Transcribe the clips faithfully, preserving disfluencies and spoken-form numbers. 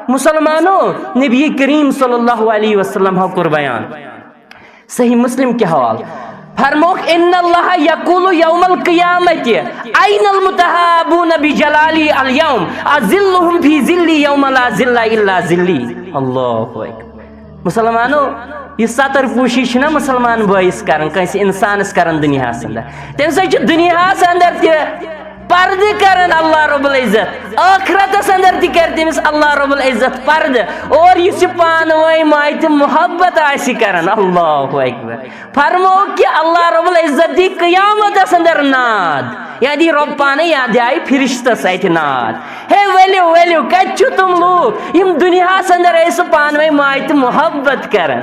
مسلمانو، نبی کریم صلی اللہ علیہ وسلم ہو کوٚر بیان، صحیح مسلم کے حوالہ، فرموک: ان اللہ یقول یوم القیامت: این المتحابون بجلالی الیوم اظلهم فی ظلی یوم لا ظل الا ظلی۔ اللہ اکبر۔ مسلمانو، یہ ستر پوشی چھنا مسلمان بٲیِس کران، کٲنٛسہِ انسانس کران دنیاہس اندر۔ تمہِ سۭتۍ چھُ دنیاہس اندر تہِ پردٕ کران اللہ رب العزت، ٲخرتس اندر تہِ کرِ تٔمِس اللہ رب العزت پردٕ۔ اور یُس یہِ پانہٕ ؤنۍ ماے تہٕ محبت آسہِ کران، اللہ اکبر، فرموو کہِ اللہ رب العزت دی قیامتس اندر ناد، یعنی رب پانے یا دِیہِ فرشتس اتہِ ناد۔ ہے ؤلِو ؤلِو، کتہِ چھِو تِم لوٗکھ یِم دُنیاہس اندر ٲسۍ پانہٕ ؤنۍ ماے تہٕ محبت کران؟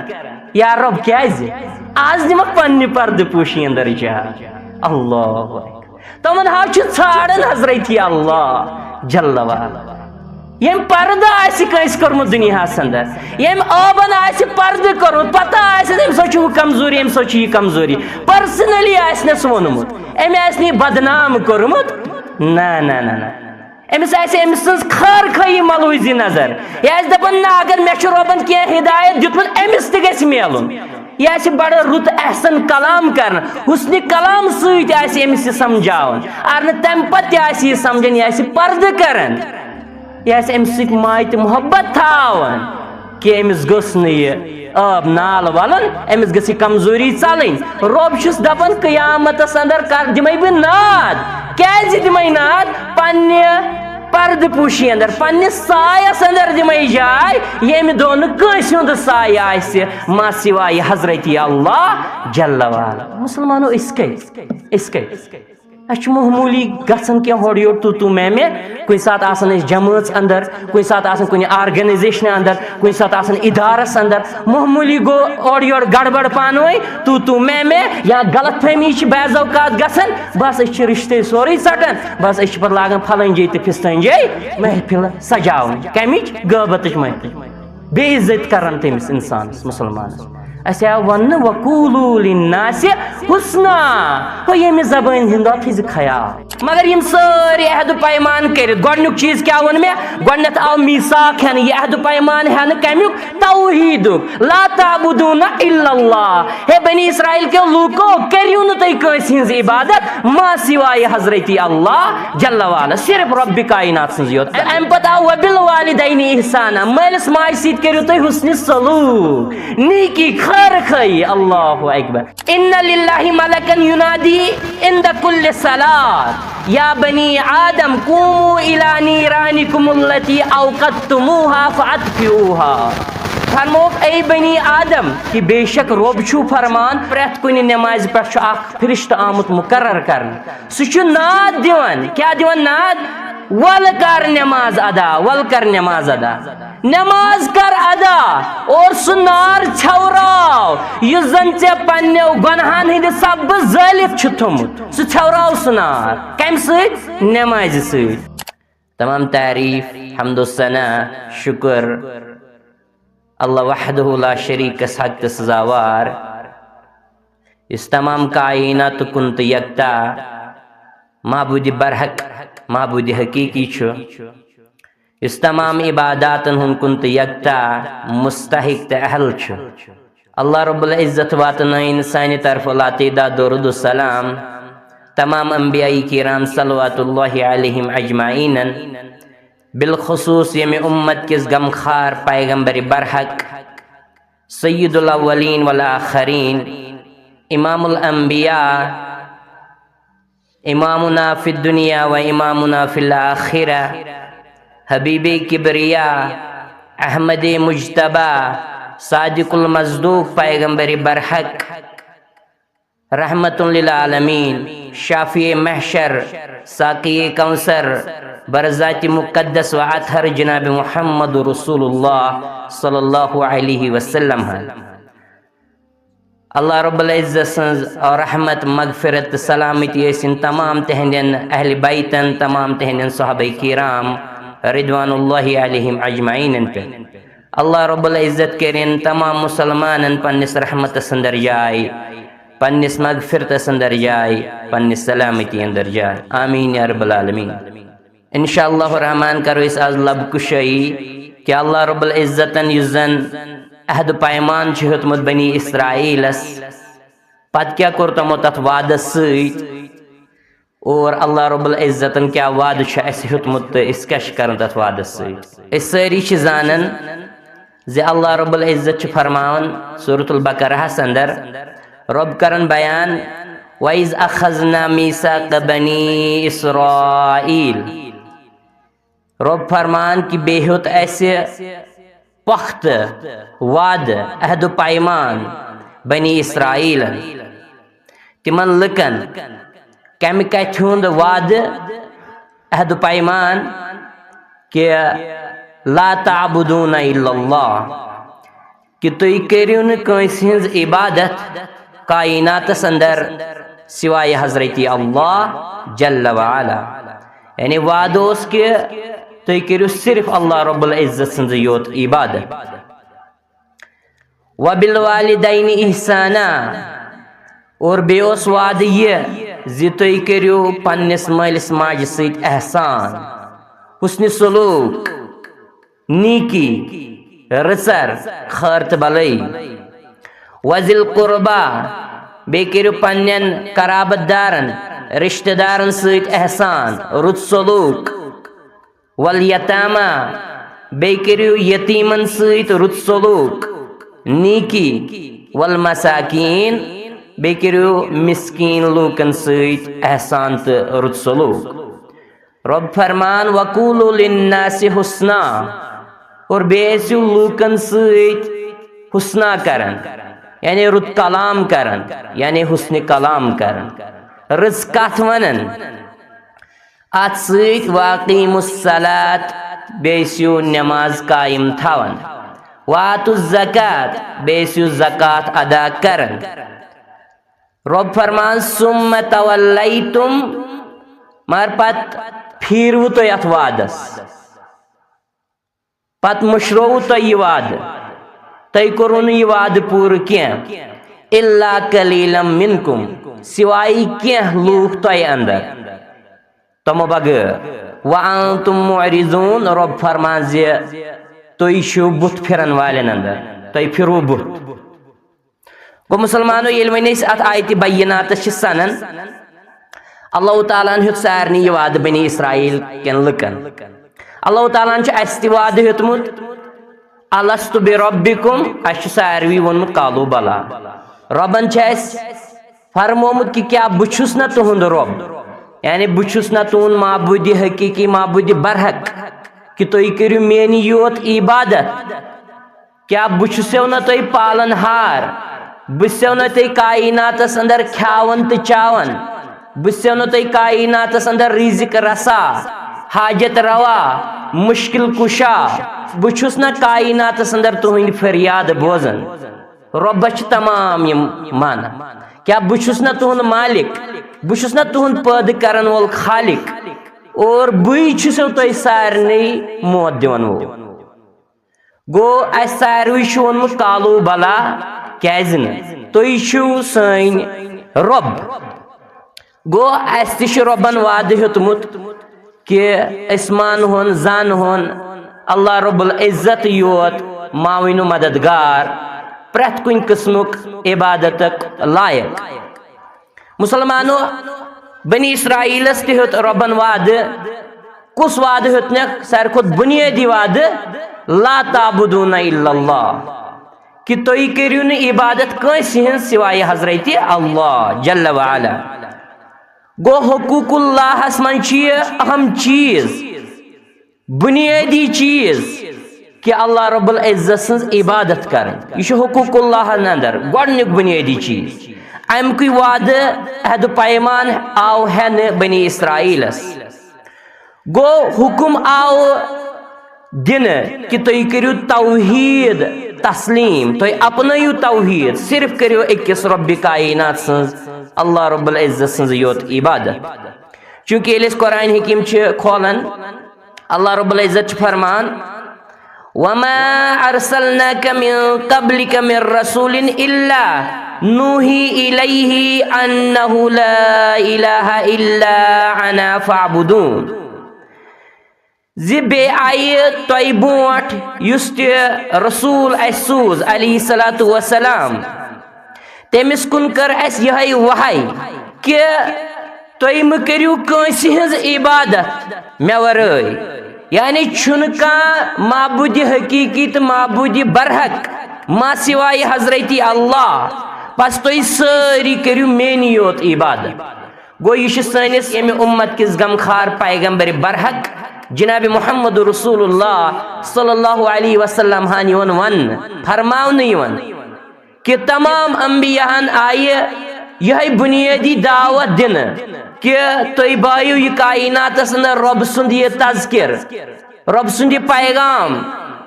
یا رب، کیازِ؟ آز دِمکھ پننہِ پردٕ پوشی اندر جاے۔ اللہ اکبر۔ تِمن ہاو چھِ ژھانڈان حضرت اللہ جل وعلا۔ ییٚمۍ پردٕ آسہِ کٲنٛسہِ کوٚرمُت دُنیاہس اندر، ییٚمۍ ٲبن آسہِ پردٕ کوٚرمُت، پتہ آسہِ أمۍ سۭتۍ چھُ ہُہ کمزوری، أمۍ سۭتۍ چھُ یہِ کمزوری، پرسنلی آسہِ نس ووٚنمُت، أمۍ آسہِ نہٕ یہِ بدنام کوٚرمُت۔ نہ، نہ، نہ، نہ۔ أمِس آسہِ أمۍ سٕنٛز خٲر خٲہی ملوٗزی نظر۔ یہِ آسہِ دپان، نہ، اگر مےٚ چھُ رۄبن کینٛہہ ہدایت دیُتمُت، أمِس تہِ گژھِ میلُن۔ یہِ آسہِ بڑٕ رُت احسن کلام کران، حسنِ کلام سۭتۍ آسہِ أمِس یہِ سمجھاوان۔ اگر نہٕ تمہِ پتہٕ تہِ آسہِ یہِ سمجھان، یہِ آسہِ پردٕ کران، یہِ آسہِ أمِس سۭتۍ ماے تہٕ محبت تھاوان، کہِ أمِس گٔژھ نہٕ یہِ عٲب نال ولُن، أمِس گٔژھ یہِ کمزوری ژلٕنۍ۔ رۄب چھُس دپان، قیامتس اندر کر دِمے بہٕ ناد۔ کیازِ دِمے ناد؟ پننہِ پردٕ پوشی اندر، پننِس سایس اندر دِمے جاے، ییٚمہِ دۄہ نہٕ کٲنٛسہِ ہُنٛد سایہِ آسہِ، ما سوائے حضرت اللہ جل وعلا۔ مسلمانو، أسۍ کتہِ؟ أسۍ کتہِ؟ اَسہِ چھُ معموٗلی گژھان کینٛہہ ہورٕ یورٕ، تو تو میں میں۔ کُنہِ ساتہٕ آسان أسۍ جمٲژ اندر، کُنہِ ساتہٕ آسان کُنہِ آرگنائزیشن اندر، کُنہِ ساتہٕ آسان ادارس اندر۔ معموٗلی گوٚو اورٕ یورٕ گڑبڑ پانہٕ ؤنۍ، تو تو میں میں، یا غلط فہمی چھِ بعض اوقات گژھان۔ بس، أسۍ چھِ رشتے سورُے ژٹان۔ بس، أسۍ چھِ پتہٕ لاگان پھلٲنۍ جایہِ تہٕ فستٲنۍ جایہِ محفل سجاوٕنۍ۔ کمِچ؟ غٲبتٕچ محفل۔ بے عزت کران تٔمِس انسانس، مسلمانس۔ اسہِ آو وننہٕ، "وقولوا للناس حسنا"۔ ہو، ییٚمہِ زبٲنۍ ہُنٛد آو تھٲیزِ خیال۔ مگر یِم سٲری عہد و پیمان کٔرِتھ، گۄڈٕنیُک چیٖز کیٛاہ ووٚن مےٚ؟ گۄڈٕنٮ۪تھ آو میٖثاق ہٮ۪نہٕ، یہِ عہد و پیمان ہٮ۪نہٕ کمیُک؟ توحیٖدُک۔ "لا تعبدون الا اللہ"۔ ہے بنی اسرائیل کیو لوٗکو، کٔرِو نہٕ تُہۍ کٲنٛسہِ ہٕنٛز عبادت ما سوائے حضرت اللہ جل وعلا، صرف رب کائنات سٕنٛز یوت۔ اَمہِ پتہٕ آو "وبالوالدین احسانا"، مٲلِس ماجہِ سۭتۍ کٔرِو تُہۍ حسنِ سلوٗک، نیکی، خٲر خٲہی۔ اللہ اکبر۔ "ان للہ ملکا ینادی عند کل صلاۃ یا بنی آدم قوموا الی نیرانکم التی اوقدتموها فاطفئوها"۔ فرمووُکھ، اے بنی آدم، کہ بے شک رۄب چھُ فرمان، پرٛٮ۪تھ کُنہِ نمازِ پٮ۪ٹھ چھُ اکھ فرشتہٕ آمُت مقرر کرنہٕ۔ سُہ چھُ ناد دِوان۔ کیٛاہ دِوان ناد؟ "ول کر نماز ادا، ول کر نماز ادا، نماز کر ادا، اور سُہ نار ژھٮ۪وراو یُس زن ژےٚ پننیو گۄنہن ہٕنٛدِ سببہٕ زٲلِتھ چھُ تھوٚمُت، سُہ ژھٮ۪وراو سُہ نار۔" کمہِ سۭتۍ؟ نمازِ سۭتۍ۔ تمام تعریف، حمد و ثنا، شکر اللہ وحدہ لا شریکس حق تہٕ سزاوار، یُس تمام کائنات کُن تہٕ یکتا معبود برحق، معبود حقیقی چھُ، یُس تمام عباداتن ہُنٛد کُن تہٕ یکتا مستحق تہٕ اہل چھُ۔ اللہ رب العزت واتنٲیِن سانہِ طرفہٕ لاتعداد درود و سلام تمام انبیاء کرام صلوات اللہ علیہم اجمعینن، بالخصوص ییٚمہِ امت کِس غمخار پیغمبر برحق، سید الاولین والآخرین، امام الانبیاء، امامنا فی الدنیا و امامنا فی الآخرہ، حبیب کبریا، احمد مجتبی، صادق المصدوق پیغمبر برحق، رحمت للعالمین، شافع محشر، ساقی کوثر، برذات مقدس و اطہر جناب محمد رسول اللہ صلی اللہ علیہ وسلم۔ اللہ رب العزت سٕنٛز رحمت، مغفرت تہٕ سلامتی ٲسِن تمام تِہنٛدٮ۪ن اہل بیتن، تمام تِہنٛدٮ۪ن صحابہ کرام رضوان اللہ علیہم اجمعینن پٮ۪ٹھ۔ اللہ رب العزت کٔرِن تمام مسلمانن پننِس رحمتس اندر جاے، پننِس مغفرتس اندر جاے، پننِس سلامتی اندر جاے۔ آمین یا رب العالمین۔ انشاءاللہ الرحمن کرو أسۍ آز لب کشٲیی کہ اللہ رب العزتن یُس زن عہد و پیمان چھُ ہیوٚتمُت بنی اسرائیلس، پتہٕ کیٛاہ کوٚر تِمو تتھ وعدس سۭتۍ؟ اور اللہ رب العزتن کیٛاہ وعدٕ چھُ اسہِ ہیوٚتمُت تہٕ أسۍ کیٛاہ چھِ کران تتھ وعدس سۭتۍ؟ أسۍ سٲری چھِ زانان زِ اللہ رب العزت چھُ فرماوان سورۃ البقرہس اندر، رب کران بیان، وَإِذْ أَخَذْنَا مِيثَاقَ بَنِي إِسْرَائِيلَ۔ رب فرمان کہ بیٚیہِ ہیوٚت اسہِ پختہٕ وعدٕ، عہد و پیمان بنی اسرائیلن، تِمن لُکن۔ کمہِ کتھِ ہُنٛد وعدٕ، عہد و پیمان؟ کہ لا تعبدون الا اللہ، کہ تُہۍ کٔرِو نہٕ کٲنٛسہِ ہٕنٛز عبادت کائناتس اندر سوائے حضرت اللہ جل وعلا۔ یعنی وعدٕ اوس کہ تُہۍ کٔرِو صرف اللہ رب العزت سٕنٛزٕے یوت عبادت۔ وبالوالدین احسانا، اور بیٚیہِ اوس وعدٕ یہِ زِ تُہۍ کٔرِو پننِس مٲلِس ماجہِ سۭتۍ احسان، حسن سلوک، نیکی، رٕژر، خٲر تہٕ بلٲیی۔ وذی القربی، بیٚیہِ کٔرِو پننٮ۪ن قرابت دارن، رشتہٕ دارن سۭتۍ احسان، رُت سلوک۔ والیتامی، بیٚیہِ کٔرِو یتیٖمن سۭتۍ رُت سلوک، نیکی۔ والمساکین، بیٚیہِ کٔرِو مسکیٖن لوٗکن سۭتۍ احسان تہٕ رُت سلوک۔ رب فرمان، وقولوا للناس حسنا، اور بیٚیہِ ٲسِو لوٗکن سۭتۍ حسنا کران، یعنی رُت کلام کران، یعنی حسن کلام کران، رٕژ کتھ ونان۔ اتھ سۭتۍ واقیموا الصلاۃ، بیٚیہِ ٲسِو نماز قائم تھاوان۔ وآتوا الزکات، بیٚیہِ ٲسِو زکات ادا کران۔ رب فرمان، ثم تولیتم، مگر پتہٕ پھیٖروٕ تُہۍ اتھ وعدس، پتہٕ مٔشرووٕ تۄہہِ یہِ وعدٕ، تۄہہِ کوٚروٕ نہٕ یہِ وعدٕ پوٗرٕ کینٛہہ۔ الا قلیلا منکم، سوائے کینٛہہ لوٗکھ تۄہہِ اندر، تِمو بغٲر۔ وانتم معرضون، رب فرمان زِ تُہۍ چھِو بُتھ پھِرن والٮ۪ن اندر، تۄہہِ پھِروٕ بُتھ۔ گوٚو مسلمانو، ییٚلہِ وۄنۍ أسۍ اتھ آیتِ بیناتس چھِ سنان، اللہ تعالیٰ ہن ہیوٚت سارنٕے یہِ وعدٕ بنی اسرائیل کٮ۪ن لُکن۔ اللہ تعالیٰ ہن چھُ اسہِ تہِ وعدٕ ہیوٚتمُت، الست بربکم، اسہِ چھُ ساروی ووٚنمُت قالوا بلی۔ رۄبن چھُ اسہِ فرمومُت کہ کیٛاہ بہٕ چھُس نہ تُہُنٛد رۄب؟ یعنی بہٕ چھُس نہ تُہُنٛد معبوٗدِ حقیٖقی، معبوٗدِ برحق، کہ تُہۍ کٔرِو میٛٲنی یوت عبادت؟ کیٛاہ بہٕ چھُسو نہ تۄہہِ پالن ہار؟ بہٕ چھُسو نہ تۄہہِ کائناتس اندر کھیاون تہٕ چاون؟ بہٕ چھُسو نہ تۄہہِ کائناتس اندر رزق رسا، حاجت روا، مشکل کشا؟ بہٕ چھُس نہ کائناتس اندر تُہنٛدۍ فریاد بوزان؟ رۄبس چھِ تمام یِم معنی۔ کیٛاہ بہٕ چھُس نہ تُہُنٛد مالک؟ بہٕ چھُس نہ تُہُنٛد پٲدٕ کرن وول خالق؟ اور بٕے چھُسو تۄہہِ سارنٕے موت دِوان وول۔ گوٚو، اسہِ ساروٕے چھُ ووٚنمُت قالوا بلی، کیٛازِ نہٕ؟ تُہۍ چھِو سٲنۍ رۄب۔ گوٚو، اسہِ تہِ چھُ رۄبن وعدٕ ہیوٚتمُت کہ أسۍ مانہون، زانہون اللہ رب العزت یوت معاون و مددگار، پرٛٮ۪تھ کُنہِ قٕسمُک عبادتُک لایق۔ مسلمانو، بنی اسرائیلس تہِ ہیوٚت رۄبن وعدٕ۔ کُس وعدٕ ہیوٚتنکھ؟ ساروی کھۄتہٕ بُنیٲدی وعدٕ، لا تعبدون الا اللہ، کہ تُہۍ کٔرِو نہٕ عبادت کٲنٛسہِ ہٕنٛز سوائے حضرت اللہ جل وعلا۔ گوٚو، حقوق اللہس منٛز چھِ یہِ اہم چیٖز، بُنیٲدی چیٖز، کہ اللہ رب العزت سٕنٛز عبادت کرٕنۍ۔ یہِ چھُ حقوق اللہن اندر گۄڈٕنیُک بُنیٲدی چیٖز۔ اَمکُے وعدٕ، عہد و پیمان آو ہٮ۪نہٕ بنی اسرائیلس۔ گوٚو، حُکم آو دِنہٕ کہ تُہۍ کٔرِو توحید تسلیم، تُہۍ اپنٲیِو توحید، صرف کٔرِو أکِس رۄبِ کائنات سٕنٛز، اللہ رب العزت سٕنٛز یوت عبادت۔ چونکہ ییٚلہِ أسۍ قرآن حکیم چھِ کھولان، اللہ رب العزت چھُ فرمان، وما ارسلناک من قبلک من رسول الا نوحی الیہ انہ لا الہ الا انا فاعبدون۔ زِ بیٚیہِ آیہِ تۄہہِ برونٛٹھ یُس تہِ رسول اَسہِ سوٗز علیہ الصلوۃ والسلام، تٔمِس کُن کٔر اَسہِ یِہے وحی کہِ تُہۍ مہٕ کٔرِو کٲنٛسہِ ہٕنٛز عبادت مےٚ ورٲے۔ یعنی چھُنہٕ کانٛہہ معبوٗدِ حقیٖقی تہٕ معبوٗدِ برحق ما سوائے حضرت اللہ، پس تُہۍ سٲری کٔرِو میٛٲنی یوت عبادت۔ گوٚو، یہِ چھُ سٲنِس ییٚمہِ اُمت کِس غمخار پیغمبر برحق جناب محمد رسول اللہ صلی اللہ علیہ وسلم ہن یِوان وننہٕ، فرماونہٕ یِوان کہِ تمام انبیاہن آیہِ یِہے بنیٲدی دعوت دِنہٕ کہِ تُہۍ بٲیِو یہِ کائناتس اندر رۄب سُنٛد یہِ تذکر، رۄب سُنٛد یہِ پیغام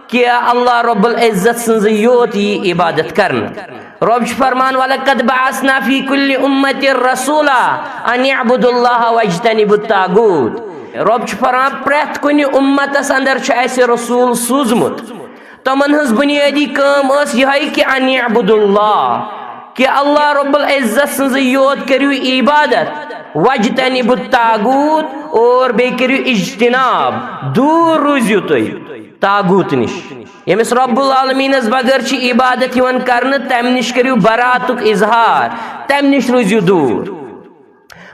کہِ اللہ رب العزت سٕنٛزٕے یوت یی عبادت کرنہٕ۔ رۄب چھُ فرمان، "ولقد بعثنا فی کل امۃ رسولا ان اعبدوا اللہ واجتنبوا الطاغوت۔" رۄب چھُ فرمان، پرٛٮ۪تھ کُنہِ اُمتس اندر چھُ اَسہِ رسول سوٗزمُت۔ تِمن ہٕنٛز بُنیٲدی کٲم ٲس یِہے کہِ ان اعبدوا اللہ، کہِ اللہ رب العزت سٕنٛزٕے یوت کٔرِو عبادت، واجتنبوا الطاغوت، اور بیٚیہِ کٔرِو اجتناب، دوٗر روٗزِو تُہۍ طاغوت نِش۔ ییٚمِس رب العالمینس بغٲر چھِ عبادت یِوان کرنہٕ، تمہِ نِش کٔرِو براتُک اظہار، تمہِ نِش روٗزِو دوٗر۔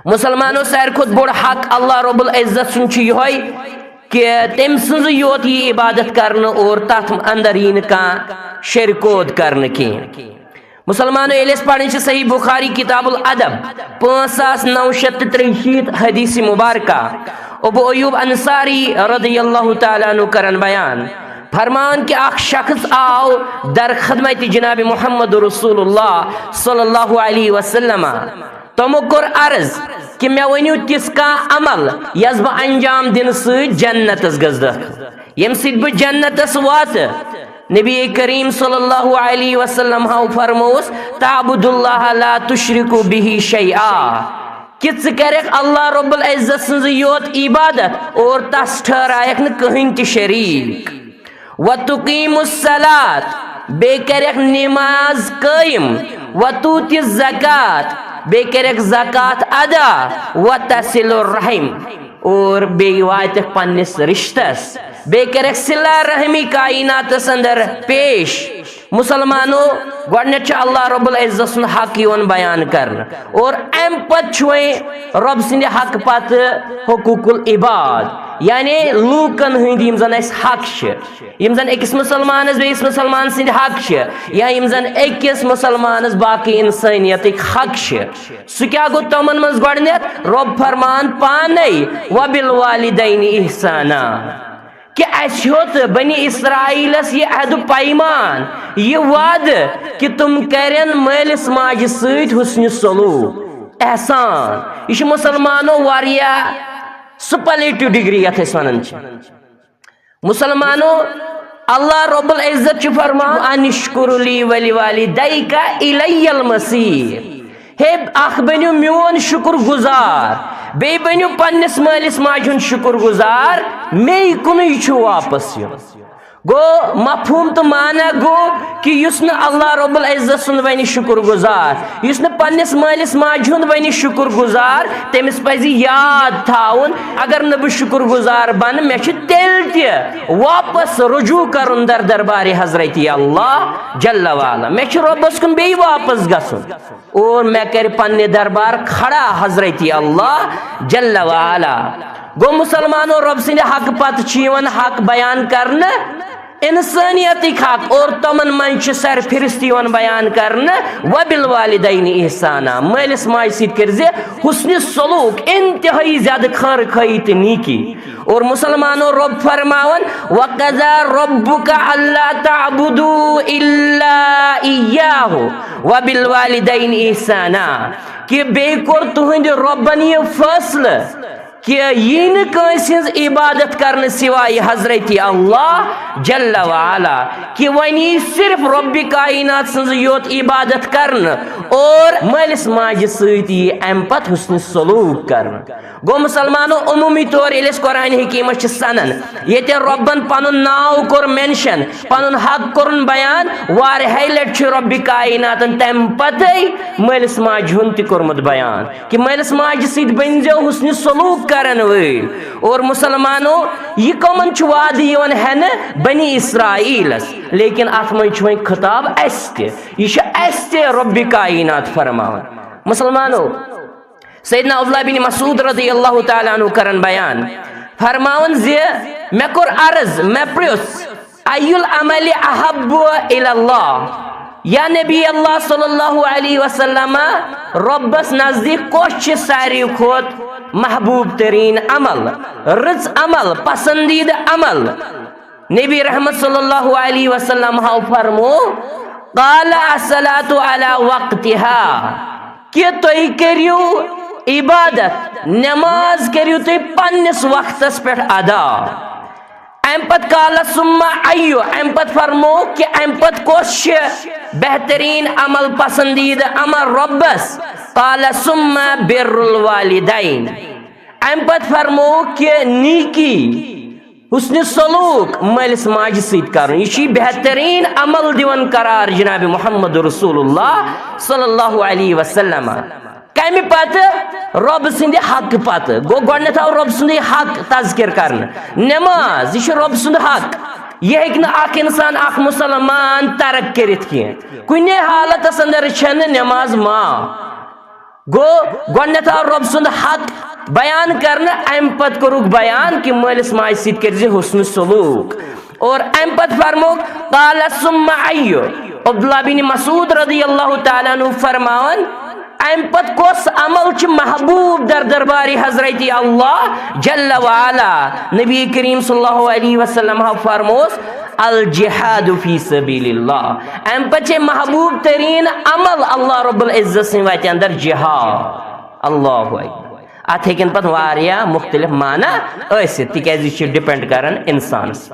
مسلمانو، ساروی کھۄتہٕ بوٚڑ حق اللہ رب العزت سُنٛد چھُ یِہوٚے کہِ تٔمۍ سٕنٛزٕے یوت یی عبادت کرنہٕ اور تتھ اندر یی نہٕ کانٛہہ شرکود کرنہٕ کینٛہہ۔ مسلمانو، ییٚلہِ أسۍ پران چھِ صحیح بخاری کتاب الادب، پانٛژھ ساس نو شیٚتھ تہٕ ترٛیہِ شیٖتھ حدیث مبارکہ، ابو ایوب انصاری رضی اللہ تعالیٰ عنہ کران بیان، فرمان کہِ اکھ شخص آو در خدمت جناب محمد رسول اللہ صلی اللہ علیہ وسلم۔ تِمو کوٚر عرض کہِ مےٚ ؤنِو تِژھ کانٛہہ عمل یۄس بہٕ انجام دِنہٕ سۭتۍ جنتس گژھٕ دٲخل، ییٚمہِ سۭتۍ بہٕ جنتس واتہٕ۔ نبی کریم صلی اللہ علیہ وسلم ہاو فرمووس، "تعبد اللہ لا تشرک بہ شیئا"، کہِ ژٕ کرکھ اللہ رب العزت سٕنٛزٕے یوت عبادت اور تس ٹھہرایکھ نہٕ کٕہٕنۍ تہِ شریٖک۔ "وتقیم الصلاۃ"، بیٚیہِ کرکھ نماز قٲیِم، "وتؤتی الزکات"، بیٚیہِ کرکھ زکات ادا، "وتصل الرحم"، اور بیٚیہِ واتکھ پننِس رشتس، بیٚیہِ کرکھ صلہ رحمی کائناتس اندر پیش۔ مسلمانو، گۄڈٕنیتھ چھُ اللہ رب العزت سُنٛد حق یِوان بیان کرنہٕ، اور امہِ پتہٕ چھُ وۄنۍ رۄب سٕنٛدِ حقہٕ پتہٕ حقوق العباد، یعنی لوٗکن ہٕنٛدۍ یِم زن اسہِ حق چھِ، یِم زن أکِس مسلمانس بیٚیِس مسلمان سٕنٛدۍ حق چھِ، یا یِم زن أکِس مسلمانس باقٕے انسٲنیتٕکۍ حق چھِ۔ سُہ کیٛاہ گوٚو تِمن منٛز گۄڈٕنیتھ؟ رۄب فرمان پانے، "وبالوالدین احسانا"۔ کہِ اسہِ ہیوٚت بنی اسرائیلس یہِ عہد و پیمان، یہِ وعدٕ کہِ تِم کرن مٲلِس ماجہِ سۭتۍ حسنِ سلوک، احسان۔ یہِ چھُ مسلمانو واریاہ superlative degree یتھ أسۍ ونان چھِ۔ مسلمانو، اللہ رب العزت چھُ فرمان، "ان اشکر لی ولوالدیک الی المصیر"۔ ہے، اکھ بٔنِو میون شُکر گُزار، بیٚیہِ بٔنِو پننِس مٲلِس ماجہِ ہُنٛد شُکر گُزار، مے کُنُے چھُ واپس یُن۔ گوٚو، مفہوم تہٕ معنی گوٚو کہِ یُس نہٕ اللہ رب العزت سُنٛد بنہِ شُکر گُزار، یُس نہٕ پننِس مٲلِس ماجہِ ہُنٛد بنہِ شُکر گُزار، تٔمِس پزِ یاد تھاوُن، اگر نہٕ بہٕ شُکر گُزار بنہٕ، مےٚ چھُ تیٚلہِ تہِ واپس رجوع کرُن در دربارِ حضرت اللہ جل وعلا۔ مےٚ چھُ رۄبس کُن بیٚیہِ واپس گژھُن اور مےٚ کرِ پننہِ دربار کھڑا حضرت اللہ جل وعلا۔ گوٚو مسلمانو، رۄب سٕنٛدِ حقہٕ پتہٕ چھُ یِوان حق بیان کرنہٕ، انسانیتٕکۍ حق، اور تِمن منٛز چھِ سر فہرست یِوان بیان کرنہٕ، "وبالوالدین احسانا"، مٲلِس ماجہِ سۭتۍ کٔرۍ زِ حسنِ سلوک، انتہٲئی زیادٕ خٲر خٲہی تہٕ نیکی۔ اور مسلمانو، رۄب فرماوان، "وقضی ربک الا تعبدوا الا ایاہ وبالوالدین احسانا"، کہِ بیٚیہِ کوٚر تُہنٛدِ رۄبن یہِ فٲصلہٕ کہِ یی نہٕ کٲنٛسہِ ہٕنٛز عبادت کرنہٕ سوائے حضرت اللہ جل وعلا، کہِ وۄنۍ یی صرف رۄبِ کائنات سٕنٛز یوت عبادت کرنہٕ اور مٲلِس ماجہِ سۭتۍ یی امہِ پتہٕ حسنِ سلوک کرنہٕ۔ گوٚو مسلمانو، عمومی طور ییٚلہِ أسۍ قرآن حکیمس چھِ سنان، ییٚتہِ رۄبن پنُن ناو کوٚر mention، پنُن حق کوٚرُن بیان، واریاہے لٹہِ چھُ رۄبِ کائناتن تمہِ پتے مٲلِس ماجہِ ہُنٛد تہِ کوٚرمُت بیان کہِ مٲلِس ماجہِ سۭتۍ بٔنۍ زیو حسنِ سلوک کرن وٲلۍ۔ اور مسلمانو، یہِ کمن چھُ وعدٕ یِوان ہٮ۪نہٕ؟ بنی اسرائیلس۔ لیکن اتھ منٛز چھُ وۄنۍ خطاب اسہِ تہِ، یہِ چھُ اسہِ تہِ رۄبِ کائنات فرماوان۔ مسلمانو، سیدنا عبداللہ بن مسعود رضی اللہ تعالیٰ عنہ کرن بیان، فرماوان زِ مےٚ کوٚر عرض، مےٚ پرٛژھ، ای العمل احب الی اللہ، یا نبی اللہ صلی اللہ علیہ وسلم، رۄبس نزدیٖک کۄس چھِ ساروی کھۄتہٕ محبوب ترین عمل، رٕژ عمل، پسندیدٕ عمل؟ نبی رحمت صلی اللہ علیہ وسلم ہاو فرمو، قال الصلاۃ علی وقتها، کہ تُہۍ کٔرِو عبادت، نماز کٔرِو تُہۍ پننِس وقتس پٮ۪ٹھ ادا۔ امہِ پتہٕ قال ثم ای، امہِ پتہٕ فرمو کہ امہِ پتہٕ کۄس چھِ بہترین عمل، پسندیدٕ عمل رۄبس؟ قال ثم بر الوالدین۔ امہِ پتہٕ فرمو کہ نیکی، حسن سلوک مٲلِس ماجہِ سۭتۍ کرُن، یہِ چھُ بہترین عمل دِوان قرار جناب محمد رسول اللہ صلی اللہ علیہ وسلم۔ کمہِ پتہٕ؟ رۄب سٕنٛدِ حق پتہٕ۔ گوٚو، گۄڈٕنٮ۪تھ آو رۄب سُنٛدُے حق تذکر کرنہٕ۔ نماز، یہِ چھُ رۄب سُنٛد حق، یہِ ہیٚکہِ نہٕ اکھ انسان، اکھ مسلمان ترک کٔرِتھ کینٛہہ۔ کُنہِ حالتس اندر چھنہٕ نماز معاف۔ گوٚو، گۄڈٕنٮ۪تھ آو رۄب سُنٛد حق بیان کرنہٕ، امہِ پتہٕ کوٚرُکھ بیان کہِ مٲلِس ماجہِ سۭتۍ کٔرزِ حسن سلوک۔ اور امہِ پتہٕ فرمووُکھ، قال ثم ای۔ عبداللہ بن مسعود رضی اللہ تعالیٰ عنہ فرماوان، امہِ پتہٕ کۄس عمل چھُ محبوب در دربارِ حضرت اللہ جل وعلا؟ نبی کریم صلی اللہ علیہ وسلم ہا فرموس، الجہاد فی سبیل اللہ۔ امہِ پتہٕ چھِ محبوب ترین عمل اللہ رب العزت سٕنٛدِ وتہِ اندر جہاد۔ اللہ اکبر۔ اتھ ہیٚکن پتہٕ واریاہ مختلف معنی ٲسِتھ، تِکیازِ یہِ چھُ depend کران انسانس۔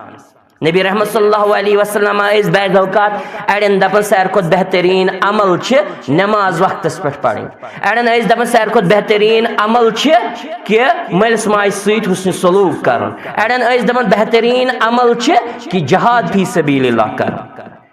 نبی رحمت صلی اللہ علیہ وسلم ٲسۍ بعض اوقات اڑٮ۪ن دپان ساروی کھۄتہٕ بہترین عمل چھِ نماز وقتس پٮ۪ٹھ پرٕنۍ، اڑٮ۪ن ٲسۍ دپان ساروی کھۄتہٕ بہترین عمل چھِ کہِ مٲلِس ماجہِ سۭتۍ حسن سلوک کرُن، اڑٮ۪ن ٲسۍ دپان بہترین عمل چھِ کہِ جہاد فی سبیل اللہ کرُن۔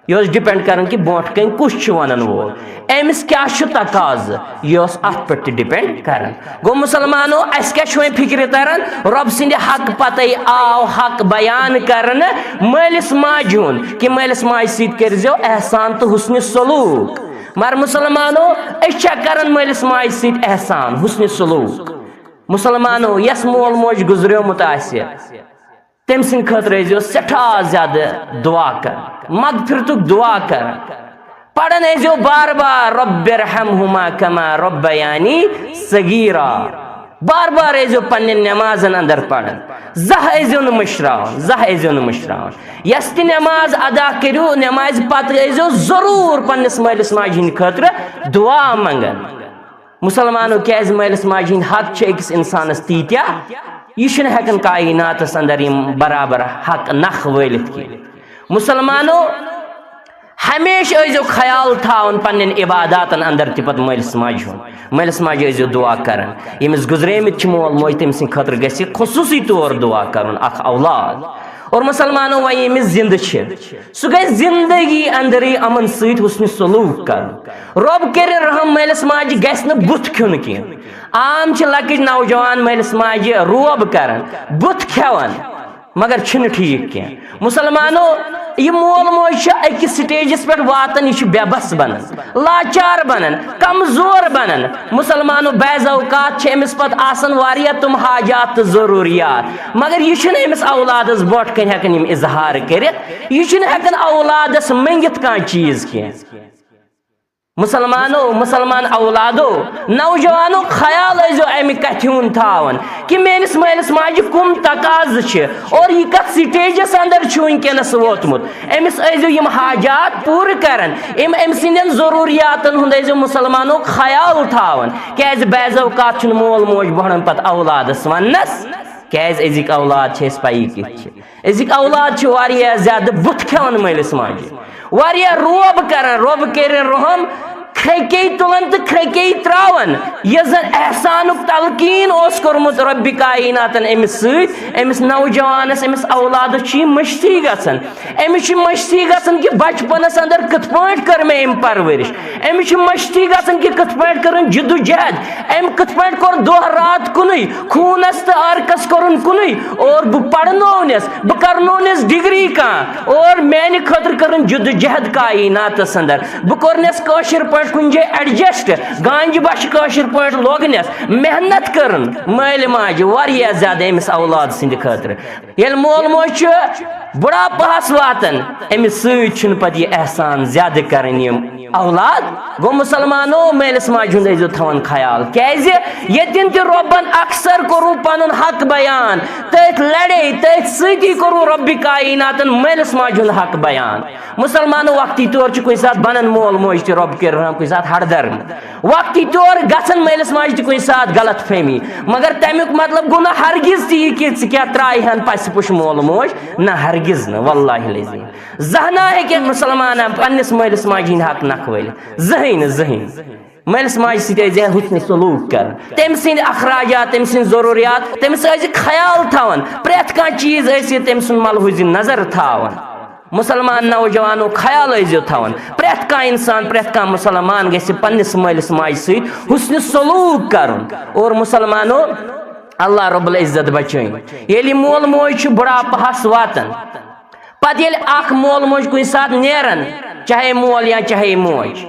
یہِ اوس depend کران کہِ برونٛٹھ کَنۍ کُس چھُ وَنان وول، أمِس کیٛاہ چھُ تقاضہٕ، یہِ اوس اَتھ پٮ۪ٹھ تہِ depend کران۔ گوٚو مسلمانو، اَسہِ کیٛاہ چھُ وۄنۍ فِکرِ تران؟ رۄب سٕنٛدِ حق پَتَے آو حق بیان کرنہٕ مٲلِس ماجہِ ہُنٛد کہِ مٲلِس ماجہِ سۭتۍ کٔرۍزیو احسان تہٕ حُسنِ سلوٗک۔ مگر مسلمانو، أسۍ چھا کران مٲلِس ماجہِ سۭتۍ احسان، حُسنِ سلوٗک؟ مسلمانو، یَس مول موج گُزریومُت آسہِ، تٔمۍ سٕنٛدِ خٲطرٕ ٲسۍزیو سٮ۪ٹھاہ زیادٕ دُعا کران، مغفرتُک دُعا کران۔ پران ٲسۍزیو بار بار، رب ارحمہما کما ربیانی صغیرا۔ بار بار ٲسۍزیو پننٮ۪ن نمازن اندر پران۔ زانٛہہ ٲسۍزیو نہٕ مٔشراوان، زانٛہہ ٲسۍزیو نہٕ مٔشراوان۔ یۄس تہِ نماز ادا کٔرِو، نمازِ پتہٕ ٲسۍزیو ضروٗر پننِس مٲلِس ماجہِ ہٕنٛدِ خٲطرٕ دُعا منٛگان۔ مسلمانو، کیازِ مٲلِس ماجہِ ہٕنٛدۍ حق چھِ أکِس اِنسانَس تیٖتیٛاہ، یہِ چھُنہٕ ہٮ۪کان کائناتَس اندر یِم برابر حق نکھٕ وٲلِتھ کینٛہہ۔ مسلمانو، ہمیشہِ ٲسۍزیو خیال تھاوان پننٮ۪ن عباداتن اندر تہِ پتہٕ مٲلِس ماجہِ ہُنٛد۔ مٲلِس ماجہِ ٲسۍزیو دُعا کران۔ ییٚمِس گُزریمٕتۍ چھِ مول موج، تٔمۍ سٕنٛدِ خٲطرٕ گژھِ خصوٗصی طور دُعا کرُن اکھ اولاد۔ اور مسلمانو، وۄنۍ ییٚمِس زِندٕ چھِ، سُہ گژھِ زندگی اندرٕے یِمن سۭتۍ حُسنِ سلوٗک کرُن۔ رۄب کٔرِن رحم، مٲلِس ماجہِ گژھِ نہٕ بُتھ کھیوٚن کینٛہہ۔ عام چھِ لۄکٕٹۍ نوجوان مٲلِس ماجہِ روب کران، بُتھ کھٮ۪وان، مگر چھِنہٕ ٹھیٖک کینٛہہ۔ مسلمانو، یہِ مول موج چھُ أکِس stageس پٮ۪ٹھ واتان، یہِ چھُ بے بس بنان، لاچار بنان، کمزور بنان۔ مسلمانو، بعض اوقات چھِ أمِس پتہٕ آسان واریاہ تِم حاجات تہٕ ضروٗریات، مگر یہِ چھُنہٕ أمِس اولادس برونٛٹھ کنہِ ہٮ۪کان یِم اظہار کٔرِتھ، یہِ چھُنہٕ ہٮ۪کان اولادس مٔنگِتھ کانٛہہ چیٖز کینٛہہ۔ مسلمانو، مسلمان اولادو، نوجوانو، خیال ٲسۍزیو امہِ کتھِ ہُنٛد تھاوان کہِ میٲنِس مٲلِس ماجہِ کُم تقاضہٕ چھِ اور یہِ کتھ stageس اندر چھُ وٕنکیٚنس ووتمُت۔ أمِس ٲسۍزیو یِم حاجات پوٗرٕ کران، أمۍ، أمۍ سٕنٛدٮ۪ن ضروٗریاتن ہُنٛد ٲسۍزیو مسلمانو خیال تھاوان، کیازِ بعض اوقات چھُنہٕ مول موج بہران پتہٕ اولادس وننس، کیازِ أزِکۍ اولاد چھِ اَسہِ پَیی کِتھ چھِ۔ أزِکۍ اولاد چھِ واریاہ زیادٕ بُتھ کھٮ۪وان مٲلِس ماجہِ، واریاہ روب کران، رۄب کٔرِن رحم، کھرٛکے تُلان تہٕ کھرٛکے تراوان۔ یۄس زن احسانُک تلقین اوس کوٚرمُت رۄبِ کائناتن أمِس سۭتۍ، أمِس نوجوانس، أمِس اولادس چھِ یہِ مٔشتٕے گژھان۔ أمِس چھِ مٔشتٕے گژھان کہِ بچپنس اندر کِتھ پٲٹھۍ کٔر مےٚ أمۍ پرورش۔ أمِس چھِ مٔشتٕے گژھان کہِ کِتھ پٲٹھۍ کٔرٕن جدوجہد، أمۍ کِتھ پٲٹھۍ کوٚر دۄہ رات کُنُے، خوٗنس تہٕ عرقس کوٚرُن کُنُے، اور بہٕ پرنوونس، بہٕ کرنوونس ڈگری کانٛہہ، اور میانہِ خٲطرٕ کٔرٕن جدوجہد کایناتس اندر۔ بہٕ کوٚرنس کٲشِر پٲٹھۍ کُنہِ جایہِ adjust، گانجہِ بچھِ کٲشِر پٲٹھۍ لوگنس، محنت کٔرٕن مٲلۍ ماجہِ واریاہ زیادٕ أمِس اولاد سٕنٛدِ خٲطرٕ۔ ییٚلہِ مول موج چھُ بُڑھاپہس واتان، أمِس سۭتۍ چھُنہٕ پتہٕ یہِ احسان زیادٕ کران یِم اولاد۔ گوٚو مسلمانو، مٲلِس ماجہِ ہُنٛد ٲسۍزیو تھاوان خیال، کیازِ ییٚتٮ۪ن تہِ رۄبن اکثر کوٚروٕ پنُن حق بیان، تٔتھۍ لڑے، تٔتھۍ سۭتی کوٚروٕ رۄبِ کایناتن مٲلِس ماجہِ ہُنٛد حق بیان۔ مسلمانو، وقتی طور چھُ کُنہِ ساتہٕ بنان مول موج تہِ رۄب کٔرِنۍ رحم کُنہِ ساتہٕ ہردر، وقتی طور گژھان مٲلِس ماجہِ تہِ کُنہِ ساتہٕ غلط فہمی، مگر تمیُک مطلب گوٚو نہٕ ہرگز تہِ یہِ کہِ ژٕ کیٛاہ ترٛایہِ ہن پسہِ پُش مول موج، نہ، ہرگز نہٕ، واللہ العظیم۔ زانٛہہ نہ ہیٚکہِ مسلمان پننِس مٲلِس ماجہِ ہٕنٛدۍ حق نکھٕ وٲلِتھ، زٕہٕنۍ نہٕ، زٕہٕنۍ۔ مٲلِس ماجہِ سۭتۍ ٲسۍ زِ حُسنِ سلوٗک کران، تٔمۍ سٕنٛدۍ اخراجات، تٔمۍ سٕنٛدۍ ضروٗریات، تٔمِس ٲسۍ زِ خیال تھاوان، پرٛٮ۪تھ کانٛہہ چیٖز ٲسۍ زِ تٔمۍ سُنٛد ملحوٗظِ نظر تھاوان۔ مسلمان نوجوانو، خیال ٲسۍزیو تھاوان، پرٛٮ۪تھ کانٛہہ انسان، پرٛٮ۪تھ کانٛہہ مسلمان گژھِ پننِس مٲلِس ماجہِ سۭتۍ حُسنِ سلوٗک کرُن۔ اور مسلمانو، اللہ رب العزت بچٲیِن، ییٚلہِ مول موج چھُ بُڑھاپہس واتان، پتہٕ ییٚلہِ اکھ مول موج کُنہِ ساتہٕ نیران، چاہے مول یا چاہے موج،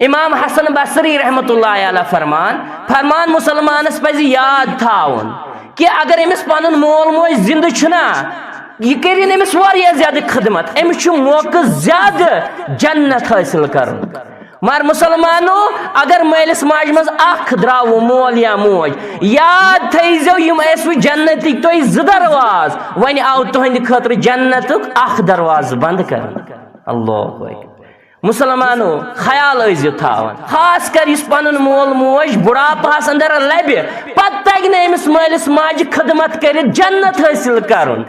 امام حسن بصری رحمت اللہ علیہ فرمان، فرمان مسلمانس پزِ یاد تھاوُن کہِ اگر أمِس پنُن مول موج زندٕ چھُنا، یہِ کٔرِن أمِس واریاہ زیادٕ خدمت، أمِس چھُ موقعہٕ زیادٕ جنت حٲصِل کرُن۔ مگر مسلمانو، اگر مٲلِس ماجہِ منٛز اکھ درٛاوُ مول یا موج، یاد تھٲیزیو، یِم ٲسوٕ جنتٕکۍ تۄہہِ زٕ دروازٕ، وۄنۍ آو تُہنٛدِ خٲطرٕ جنتُک اکھ دروازٕ بنٛد کرنہٕ۔ اللہ اکبر۔ مسلمانو، خیال ٲسۍزیو تھاوان، خاص کر یُس پنُن مول موج بُڑھاپہس اندر لبہِ، پتہٕ تگہِ نہٕ أمِس مٲلِس ماجہِ خدمت کٔرِتھ جنت حٲصِل کرُن۔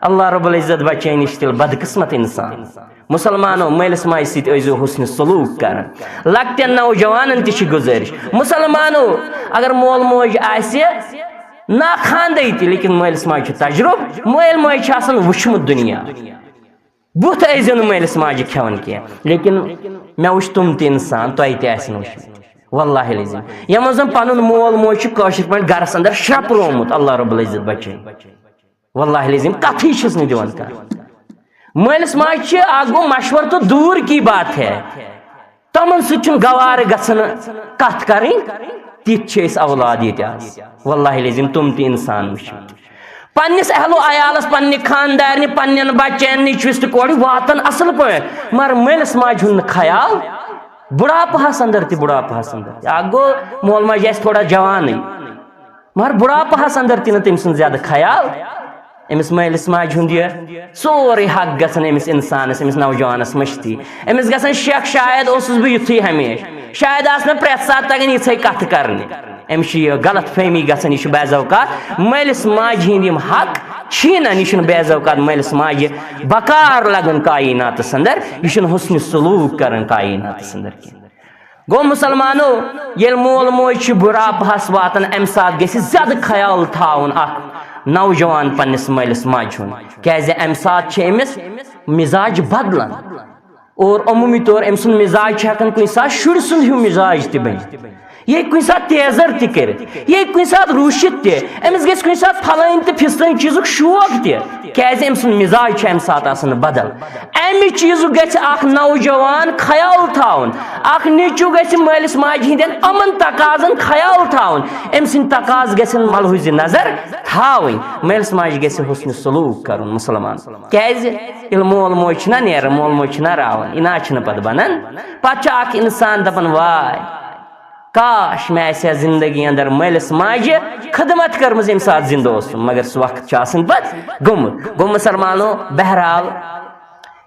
اللہ رب العزت بچٲیِن، یہِ چھِ تیٚلہِ بدقسمت انسان۔ مسلمانو، مٲلِس ماجہِ سۭتۍ ٲسۍزیو حُسنِ سلوٗک کران۔ لۄکٹٮ۪ن نوجوانن تہِ چھِ گُزٲرِش، مسلمانو، اگر مول موج آسہِ نا خاندے تہِ، لیکن مٲلِس ماجہِ چھُ تجربہٕ، مٲلۍ ماجہِ چھُ آسان وُچھمُت دُنیا۔ بُتھ ٲسۍزیو نہٕ مٲلِس ماجہِ کھٮ۪وان کینٛہہ، لیکن مےٚ وٕچھ تِم تہِ انسان، تۄہہِ تہِ آسن وٕچھمٕتۍ۔ واللہ العظیم، یِمن زن پنُن مول موج چھُ کٲشِر پٲٹھۍ گرس اندر شرپرومُت، اللہ رب العزت بچٲیِن۔ واللہ العظیم، کتھٕے چھِس نہٕ دِوان کانٛہہ۔ مٲلِس ماجہِ چھِ اکھ گوٚو مشورٕ تہٕ دوٗر کی بات ہے، تِمن سۭتۍ چھُنہٕ گوارٕ گژھان کتھ کرٕنۍ۔ تِتھۍ چھِ أسۍ اولاد ییٚتہِ آز۔ واللہ العظیم، تِم تہِ انسان وٕچھ۔ پننِس اہل و عیالس، پننہِ خاندارنہِ، پننٮ۪ن بچن، نیٚچوِس تہٕ کورِ واتان اصل پٲٹھۍ، مگر مٲلِس ماجہِ ہُنٛد نہٕ خیال۔ بُڑھاپہس اندر تہِ، بُڑھاپہس اندر تہِ۔ اکھ گوٚو مول موج آسہِ تھوڑا جوانٕے، مگر بُڑھاپہس اندر تہِ نہٕ تٔمۍ سُنٛد زیادٕ خیال۔ أمِس مٲلِس ماجہِ ہُنٛد یہِ سورُے حق گژھان أمِس انسانس، أمِس نوجوانس مٔشتٕے۔ أمِس گژھان شک، شاید اوسُس بہٕ یُتھُے ہمیشہِ، شاید آسہٕ مےٚ پرٛٮ۪تھ ساتہٕ تگان یِژھے کتھٕ کرنہِ۔ أمِس چھِ یہِ غلط فہمی گژھان، یہِ چھُ بعض اوقات مٲلِس ماجہِ ہِنٛدۍ یِم حق چھینان، یہِ چھُنہٕ بعض اوقات مٲلِس ماجہِ بکار لگان کایناتس اندر، یہِ چھُنہٕ حُسنِ سلوٗک کران کایناتس اندر کینٛہہ۔ گوٚو مسلمانو، ییٚلہِ مول موج چھُ بُڑھاپہس واتان، امہِ ساتہٕ گژھِ زیادٕ خیال تھاوُن اکھ نوجوان پننِس مٲلِس ماجہِ ہُنٛد، کیازِ امہِ ساتہٕ چھِ أمِس مزاج بدلان۔ اور عموٗمی طور أمۍ سُنٛد مزاج چھُ ہٮ۪کان کُنہِ ساتہٕ شُرۍ سُنٛد ہیوٗ مزاج تہِ بٔنِتھ۔ یہِ ہیٚکہِ کُنہِ ساتہٕ تیزر تہِ کٔرِتھ، یہِ ہیٚکہِ کُنہِ ساتہٕ روٗشِتھ تہِ، أمِس گژھِ کُنہِ ساتہٕ پھلٲنۍ تہٕ پھِستٲنۍ چیٖزُک شوق تہِ، کیازِ أمۍ سُنٛد مزاج چھُ امہِ ساتہٕ آسان بدل۔ امہِ چیٖزُک گژھِ اکھ نوجوان خیال تھاوُن، اکھ نیٚچوٗ گژھِ مٲلِس ماجہِ ہٕنٛدٮ۪ن یِمن تقاضن خیال تھاوُن، أمۍ سٕنٛدۍ تقاضہٕ گژھن ملحوظِ نظر تھاوٕنۍ، مٲلِس ماجہِ گژھِ حُسنِ سلوٗک کرُن مسلمان۔ کیازِ؟ ییٚلہِ مول موج چھُنہ نیران، مول موج چھُنہ راوان، یہِ نہ چھُنہٕ پتہٕ بنان۔ پتہٕ چھُ اکھ انسان دپان، واے، کاش مےٚ آسہِ ہا زندگی اندر مٲلِس ماجہِ خدمت کٔرمٕژ، ییٚمہِ ساتہٕ زندٕ اوسُم، مگر سُہ وقت چھُ آسان پتہٕ گوٚمُت۔ گوٚو مسلمانو، بہرحال،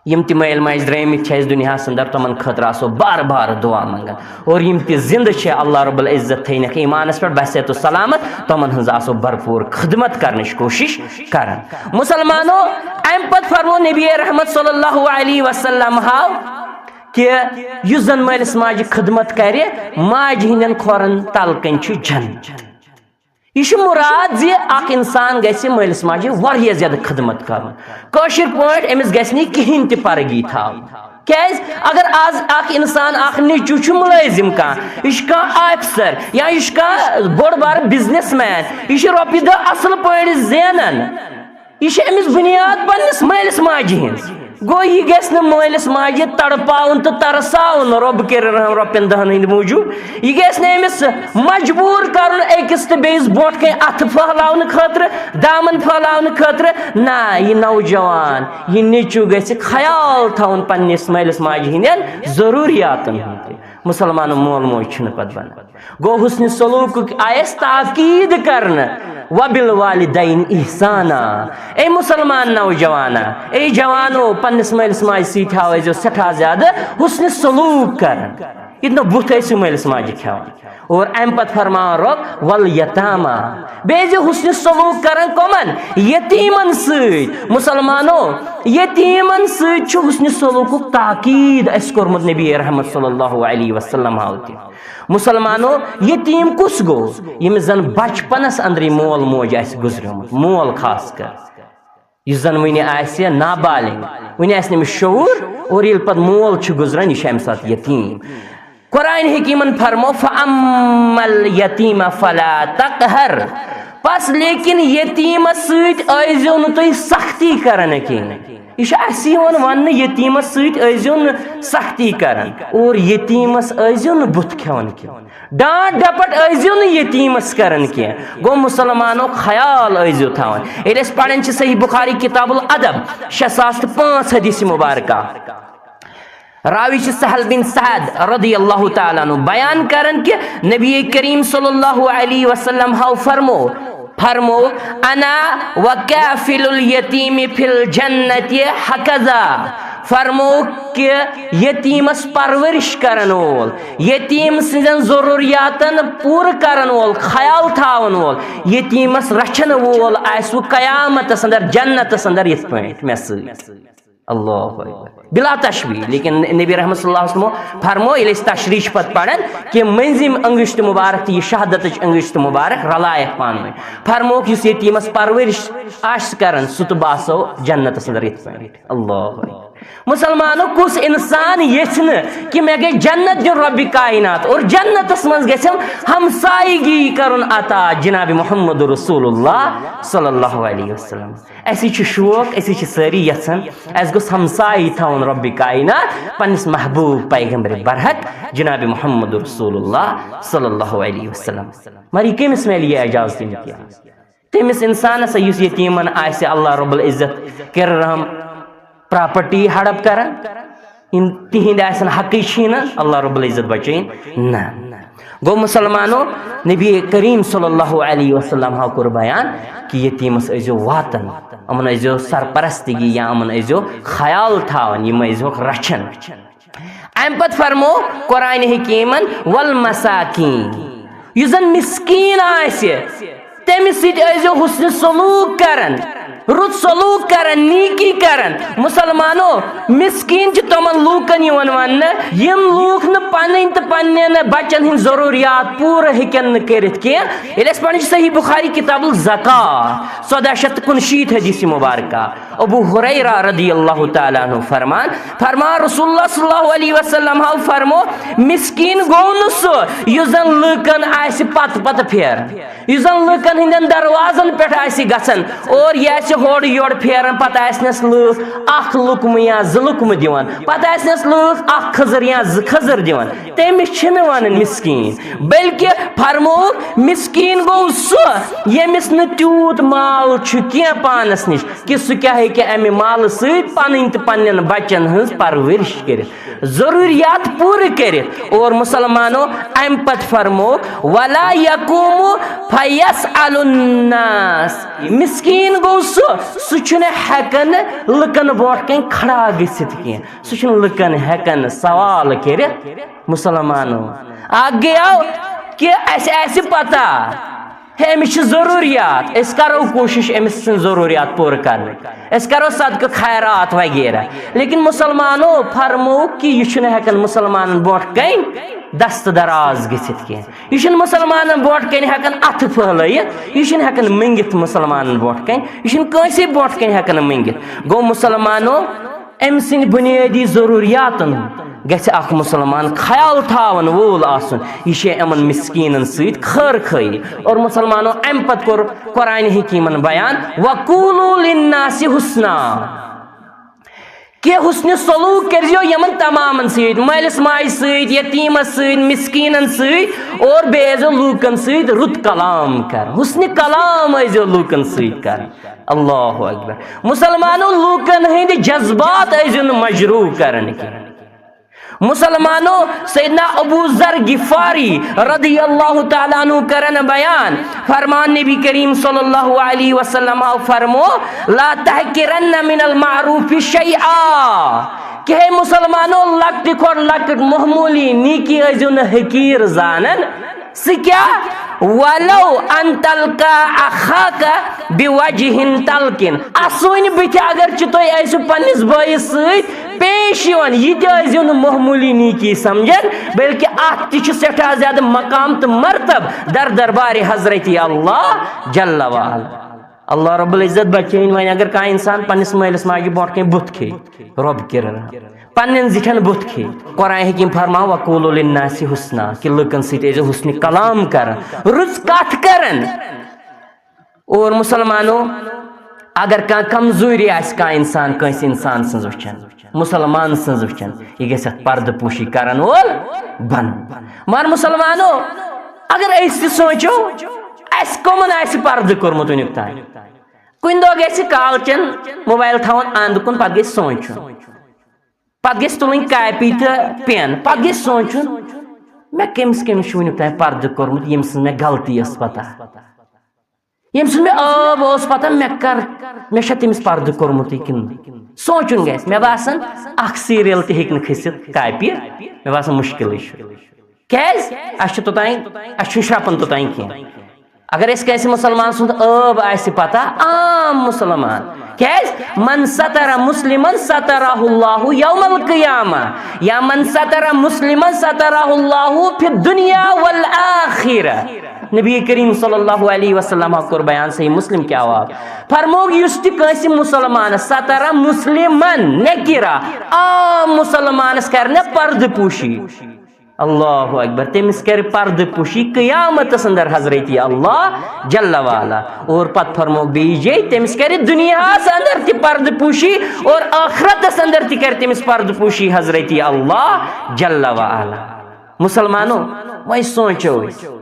یِم تہِ مٲلۍ ماجہِ درٛٲمٕتۍ چھِ اَسہِ دُنیاہَس اندر، تِمَن خٲطرٕ آسو بار بار دُعا منٛگان۔ اور یِم تہِ زِندٕ چھِ، اللہ رب العزت تھٲینَکھ ایٖمانَس پٮ۪ٹھ بصحت و سلامت، تِمَن ہٕنٛز آسو بھرپوٗر خدمت کرنٕچ کوٗشِش کران۔ مسلمانو، اَمہِ پتہٕ فرموو نبی رحمت صلی اللہ علیہ وسلم ہاو کہِ یُس زَن مٲلِس ماجہِ خدمت کرِ، ماجہِ ہٕنٛدٮ۪ن کھۄرَن تَل کَنۍ چھُ جنت۔ یہِ چھُ مُراد زِ اکھ اِنسان گژھِ مٲلِس ماجہِ واریاہ زیادٕ خدمت کرُن۔ کٲشِر پٲٹھۍ أمِس گژھِ نہٕ یہِ کِہیٖنۍ تہِ پرگی تھاوُن۔ کیازِ؟ اگر آز اکھ انسان، اکھ نیٚچو چھُ مُلٲزِم کانٛہہ، یہِ چھُ کانٛہہ آفیسر یا یہِ چھُ کانٛہہ بوٚڑ بارٕ بزنس مین، یہِ چھُ رۄپیہِ دہ اصل پٲٹھۍ زینان، یہِ چھِ أمِس بُنیاد پننِس مٲلِس ماجہِ ہٕنٛز۔ گوٚو، یہِ گژھِ نہٕ مٲلِس ماجہِ تڑپاوُن تہٕ ترساوُن رۄب کٔرِن رحم رۄپین دہن ہٕنٛدِ موٗجوٗب۔ یہِ گژھِ نہٕ أمِس مجبوٗر کرُن أکِس تہٕ بیٚیِس برونٛٹھ کَنہِ اَتھٕ پھٔہلاونہٕ خٲطرٕ، دامن پھٔہلاونہٕ خٲطرٕ۔ نہ، یہِ نوجوان، یہِ نیٚچو گژھِ خیال تھاوُن پننِس مٲلِس ماجہِ ہٕنٛدٮ۪ن ضروٗریاتن ہُنٛد تہِ۔ مُسلمانو، مول موج چھُنہٕ پتہٕ بنان۔ گوٚو، حسن سلوکُک آیس تاکید کرنہٕ، "وبالوالدین احسانا"۔ اے مسلمان نوجوانا، اے جوانو، پننِس مٲلِس ماجہِ سۭتۍ تھاو ٲسۍزیو سٮ۪ٹھاہ زیادٕ حسن سلوک کران۔ یہِ نہٕ بُتھ ٲسِو مٲلِس ماجہِ کھٮ۪وان۔ اور امہِ پتہٕ فرماوان رۄب، "والیتاما"۔ بیٚیہِ ٲسۍزیو حسن سلوک کران کمن؟ یتیٖمن سۭتۍ۔ مسلمانو، یتیٖمن سۭتۍ چھُ حسن سلوکُک تاکید اَسہِ کوٚرمُت نبی رحمت صلی اللہ علیہ وسلم ہاو تہِ۔ مسلمانو، یتیٖم کُس گوٚو؟ ییٚمِس زن بچپنس اندرٕے مول موج آسہِ گُزریومُت، مول خاص کر، یُس زن وُنہِ آسہِ نابالغ، وُنہِ آسہِ نہٕ أمِس شعوٗر، اور ییٚلہِ پتہٕ مول چھُ گُزران، یہِ چھُ امہِ ساتہٕ یتیٖم۔ قرآن حکیمن فرمو، "فَأَمَّا الْيَتِيمَ فَلَا تَقْهَرْ"۔ پس لیکن یتیٖمس سۭتۍ ٲسۍزیو نہٕ تُہۍ سختی کران کینٛہہ۔ یہِ چھُ اَسہِ یِوان وننہٕ، یتیٖمس سۭتۍ ٲسۍزیو نہٕ سختی کران اور یتیٖمس ٲسۍزیو نہٕ بُتھ کھٮ۪وان کینٛہہ۔ ڈانٹ ڈپٹ ٲسۍزیو نہٕ یتیٖمس کران کینٛہہ۔ گوٚو، مسلمانو، خیال ٲسۍزیو تھاوان۔ ییٚلہِ أسۍ پران چھِ صحیح بخاری کتاب الادب، شےٚ ساس تہٕ پانٛژھ حدیث مبارکہ، راوی چھِ سہل بن سعد رضی اللہ تعالیٰ عنہ بیان کران کہ نبی کریم صلی اللہ علیہ وسلم ہاو فرمو، فرمو، "انا وکافل الیتیم فی الجنت ہکذا"۔ فرمو کہ یتیمس پرورش کرن وول، یتیم سٕنٛدٮ۪ن ضروریاتن پورٕ کرن وول، خیال تھاون وول، یتیمس رچھن وول آسہِ وۄنۍ قیامتس اندر جنتس اندر یِتھ پٲٹھۍ مےٚ سۭتۍ۔ اللہ اکبر۔ بلا تشبیہ، لیکن نبی رحمت صلی اللہ علیہ وسلم فرمو، ییٚلہِ أسۍ تشریح چھِ پتہٕ پران کہ مٔنٛزِم انگشت مبارک تہٕ یہِ شہادتٕچ انگشت مبارک رلایکھ پانہٕ ؤنۍ۔ فرموکھ، یُس یتیمس پرورش آسہِ کران، سُہ تہٕ بہٕ آسو جنتس اندر یِتھ پٲٹھۍ۔ اللہ اکبر۔ مسلمانو، کُس انسان یژھِ نہٕ کہ مےٚ گژھِ جنت دیُن رب کائنات اور جنتس منٛز گژھٮ۪م ہمسایگی کرُن عطا جناب محمد رسول اللہ صلی اللہ علیہ وسلم؟ اَسہِ چھُ شوق، أسۍ چھِ سٲری یژھان، اَسہِ گوٚژھ ہمسایہِ تھاوُن رۄبِ کائنات، پننِس محبوب پیغمبر برحق جناب محمد رسول اللہ صلی اللہ علیہ وسلم۔ مگر یہِ کٔمِس میلہِ یہِ اعجاز تہِ امتیاز؟ تٔمِس انسانس، یُس یتیٖمن آسہِ، اللہ رب العزت کٔرِن رحم، پراپرٹی ہڑپ کران، یِم تِہِنٛدۍ آسن حقٕے چھِنہٕ، اللہ رب العزت بچٲیِن۔ نہ۔ گوٚو مسلمانو، نبی کریم صلی اللہ علیہ وسلم ہاو کوٚر بیان کہ یتیمس ٲسۍزیو واتان، یِمن ٲسۍزیو سرپرستگی یا یِمن ٲسۍزیو خیال تھاوان، یِم ٲسۍزیوکھ رچھان۔ امہِ پتہٕ فرمو قرآن حکیمن، "والمساکین"، یُس زن مسکین آسہِ، تٔمِس سۭتۍ ٲسۍزیو حسن سلوک کران، رُت سلوک کران، نیکی کران۔ مسلمانو، مسکین چھِ تِمن لوٗکن یِوان وننہٕ، یِم لوٗکھ نہٕ پنٕنۍ تہٕ پننٮ۪ن بچن ہٕنٛز ضروٗریات پوٗرٕ ہیٚکن نہٕ کٔرِتھ کینٛہہ۔ ییٚلہِ أسۍ پران چھِ صحیح بخاری کتاب الزکاہ، ژۄداہ شیٚتھ تہٕ کُنشیٖتھ حدیث مبارکہ، ابو ہریرہ رضی اللہ تعالیٰ عنہ فرمان، فرمان رسول اللہ صلی اللہ علیہ وسلم ہاو فرمو، مسکین گوٚو نہٕ سُہ یُس زن لوٗکن آسہِ پتہٕ پتہٕ پھیران۔ یُس زن لوٗکن ہٕنٛدٮ۪ن دروازن پٮ۪ٹھ آسہِ گژھان اور یہِ آسہِ ہورٕ یورٕ پھیران، پتہٕ آسنس لوٗکھ اکھ لُقمہٕ یا زٕ لُقمہٕ دِوان، پتہٕ آسنس لوٗکھ اکھ کھٔزٕر یا زٕ کھٔزٕر دِوان، تٔمِس چھِنہٕ ونان مسکین، بلکہِ فرمووُکھ، مسکین گوٚو سُہ ییٚمِس نہٕ تیوٗت مال چھُ کینٛہہ پانس نِش کہ سُہ کیٛاہ ہیٚکہِ امہِ مالہٕ سۭتۍ پنٕنۍ تہٕ پننٮ۪ن بچن ہٕنٛز پرورش کٔرِتھ، ضروٗریات پوٗرٕ کٔرِتھ۔ اور مسلمانو، امہِ پتہٕ فرمووُکھ، "ولا یقوم فیسأل الناس"۔ مسکین گوٚو سُہ، سُہ چھُنہٕ ہٮ۪کان لُکن برونٛٹھ کَنہِ کھڑا گٔژھِتھ کینٛہہ، سُہ چھُنہٕ لُکن ہٮ۪کان سوال کٔرِتھ۔ مسلمانو، اکھ گٔیو کہ اَسہِ آسہِ پتہ، ہے، أمِس چھِ ضروٗریات، أسۍ کرو کوٗشِش أمِس سٕنٛز ضروٗریات پوٗرٕ کرنٕچ، أسۍ کرو صدقہٕ خیرات وغیرہ۔ لیکن مسلمانو فرموو کہ یہِ چھُنہٕ ہٮ۪کان مسلمانن برونٛٹھ کَنہِ دست دراز گٔژھِتھ کینٛہہ، یہِ چھُنہٕ مسلمانن برونٛٹھ کَنہِ ہٮ۪کان اَتھٕ پھٔہلٲیِتھ، یہِ چھُنہٕ ہٮ۪کان مٔنگِتھ مسلمانن برونٛٹھ کَنہِ، یہِ چھُنہٕ کٲنٛسے برونٛٹھ کَنہِ ہٮ۪کان مٔنگِتھ۔ گوٚو مسلمانو، أمۍ سٕنٛدِ بُنیٲدی ضروٗریاتن گژھِ اکھ مُسلمان خیال تھاوَن وول آسُن۔ یہِ چھِ یِمن مسکیٖنن سۭتۍ خٲر خٲیی۔ اور مُسلمانو، اَمہِ پتہٕ کوٚر قرآن حکیٖمن بیان، "وقولوا للناس حسنا"، کہِ حسنِ سلوٗک کٔرۍزیو یِمن تمامن سۭتۍ، مٲلِس ماجہِ سۭتۍ، یتیٖمس سۭتۍ، مسکیٖنن سۭتۍ، اور بیٚیہِ ٲسۍزیو لوٗکن سۭتۍ رُت کلام کران، حسنِ کلام ٲسۍزیو لوٗکن سۭتۍ کران۔ اللہ اکبر۔ مُسلمانو، لوٗکن ہٕنٛدۍ جذبات ٲسۍزیو نہٕ مجروح کران کینٛہہ۔ مُسلمانو، سیدنا ابو ذر غفاری رضی اللہ تعالیٰ عنہ کرن بیان، فرمان نبی کریم صلی اللہ علیہ وسلم آو فرمو، "لا تحقرن من المعروف شیئا"، کہ ہے مُسلمانو، لۄکٹہِ کھۄتہٕ لۄکٕٹ معموٗلی نیکی ٲسۍزیو نہٕ حقیٖر زانان۔ سُہ کیٛاہ؟ "ولو ان تلقا اخاک بوجہ طلق"، اسوٕنۍ بٕتھِ اگر چھِ تُہۍ ٲسِو پننِس بٲیِس سۭتۍ پیش یِوان، یہِ تہِ ٲسۍزیو نہٕ معموٗلی نیکی سمجھان، بلکہِ اتھ تہِ چھُ سٮ۪ٹھاہ زیادٕ مقام تہٕ مرتب در دربارِ حضرت اللہ جل وعلا۔ اللہ رب العزت بچٲیِن وۄنۍ اگر کانٛہہ انسان پننِس مٲلِس ماجہِ برونٛٹھ کَنہِ بُتھ کھیٚیہِ، رۄب کِرن پننٮ۪ن زِٹھٮ۪ن بُتھ کھیٚیہِ۔ قرآن حکیٖم فرماوان، "وقولوا للناس حسنا"، کہِ لُکن سۭتۍ ٲسۍزیو حسنِ کلام کران، رٕژ کتھ کران۔ اور مُسلمانو، اگر کانٛہہ کمزوٗری آسہِ کانٛہہ انسان کٲنٛسہِ انسان سٕنٛز وٕچھان، مُسلمان سٕنٛز وٕچھان، یہِ گژھِ اتھ پردٕ پوشی کرن وول بنُن۔ مگر مُسلمانو، اگر أسۍ تہِ سونٛچو، اسہِ کٕمن آسہِ پردٕ کوٚرمُت وٕنیُک تام؟ کُنہِ دۄہ گژھِ کالچن موبایل تھاوُن اند کُن، پتہٕ گژھِ سونٛچُن، پتہٕ گژھِ تُلٕنۍ کاپی تہٕ پین، پتہٕ گژھِ سونٛچُن، مےٚ کٔمِس کٔمِس چھُ وٕنیُک تام پردٕ کوٚرمُت، ییٚمۍ سٕنٛز مےٚ غلطی ٲس پتہ، ییٚمۍ سُنٛد مےٚ عٲب اوس پتہ، مےٚ کر، مےٚ چھا تٔمِس پردٕ کوٚرمُتٕے کِنہٕ نہٕ؟ سونٛچُن گژھِ۔ مےٚ باسان، اکھ سیٖریل تہِ ہیٚکہِ نہٕ کھٔسِتھ کاپی، مےٚ باسان، مُشکِلٕے چھُ۔ کیٛازِ؟ اَسہِ چھُ توٚتام، اَسہِ چھُنہٕ شرٛپان توٚتام کینٛہہ۔ اگر أسۍ کٲنٛسہِ مُسلمان سُنٛد عٲب آسہِ پتہ، عام مُسلمان، کیٛازِ؟ "من ستر مسلمن سترہ اللہ یوم القیامہ"، یا "من ستر مسلمن سترہ اللہ فی الدنیا والآخرہ"۔ نبی کریم صلی اللہ علیہ وسلم کوٚر بیان، صحیح مسلم کہِ حوالہٕ فرمووُکھ، یُس تہِ کٲنٛسہِ مُسلمانس، ستر مسلمن نکرہ، عام مُسلمانس کرِ نہٕ پردٕ پوشی، اللہ اکبر، تٔمِس کرِ پردٕ پوشی قیامتس اندر حضرت اللہ جل وعلا۔ اور پتہٕ فرمووُکھ بیٚیہِ جاے، تٔمِس کرِ دُنیاہس اندر تہِ پردٕ پوشی اور آخرتس اندر تہِ کرِ تٔمِس پردٕ پوشی حضرت اللہ جل وعلا۔ مُسلمانو، وۄنۍ سونٛچو أسۍ،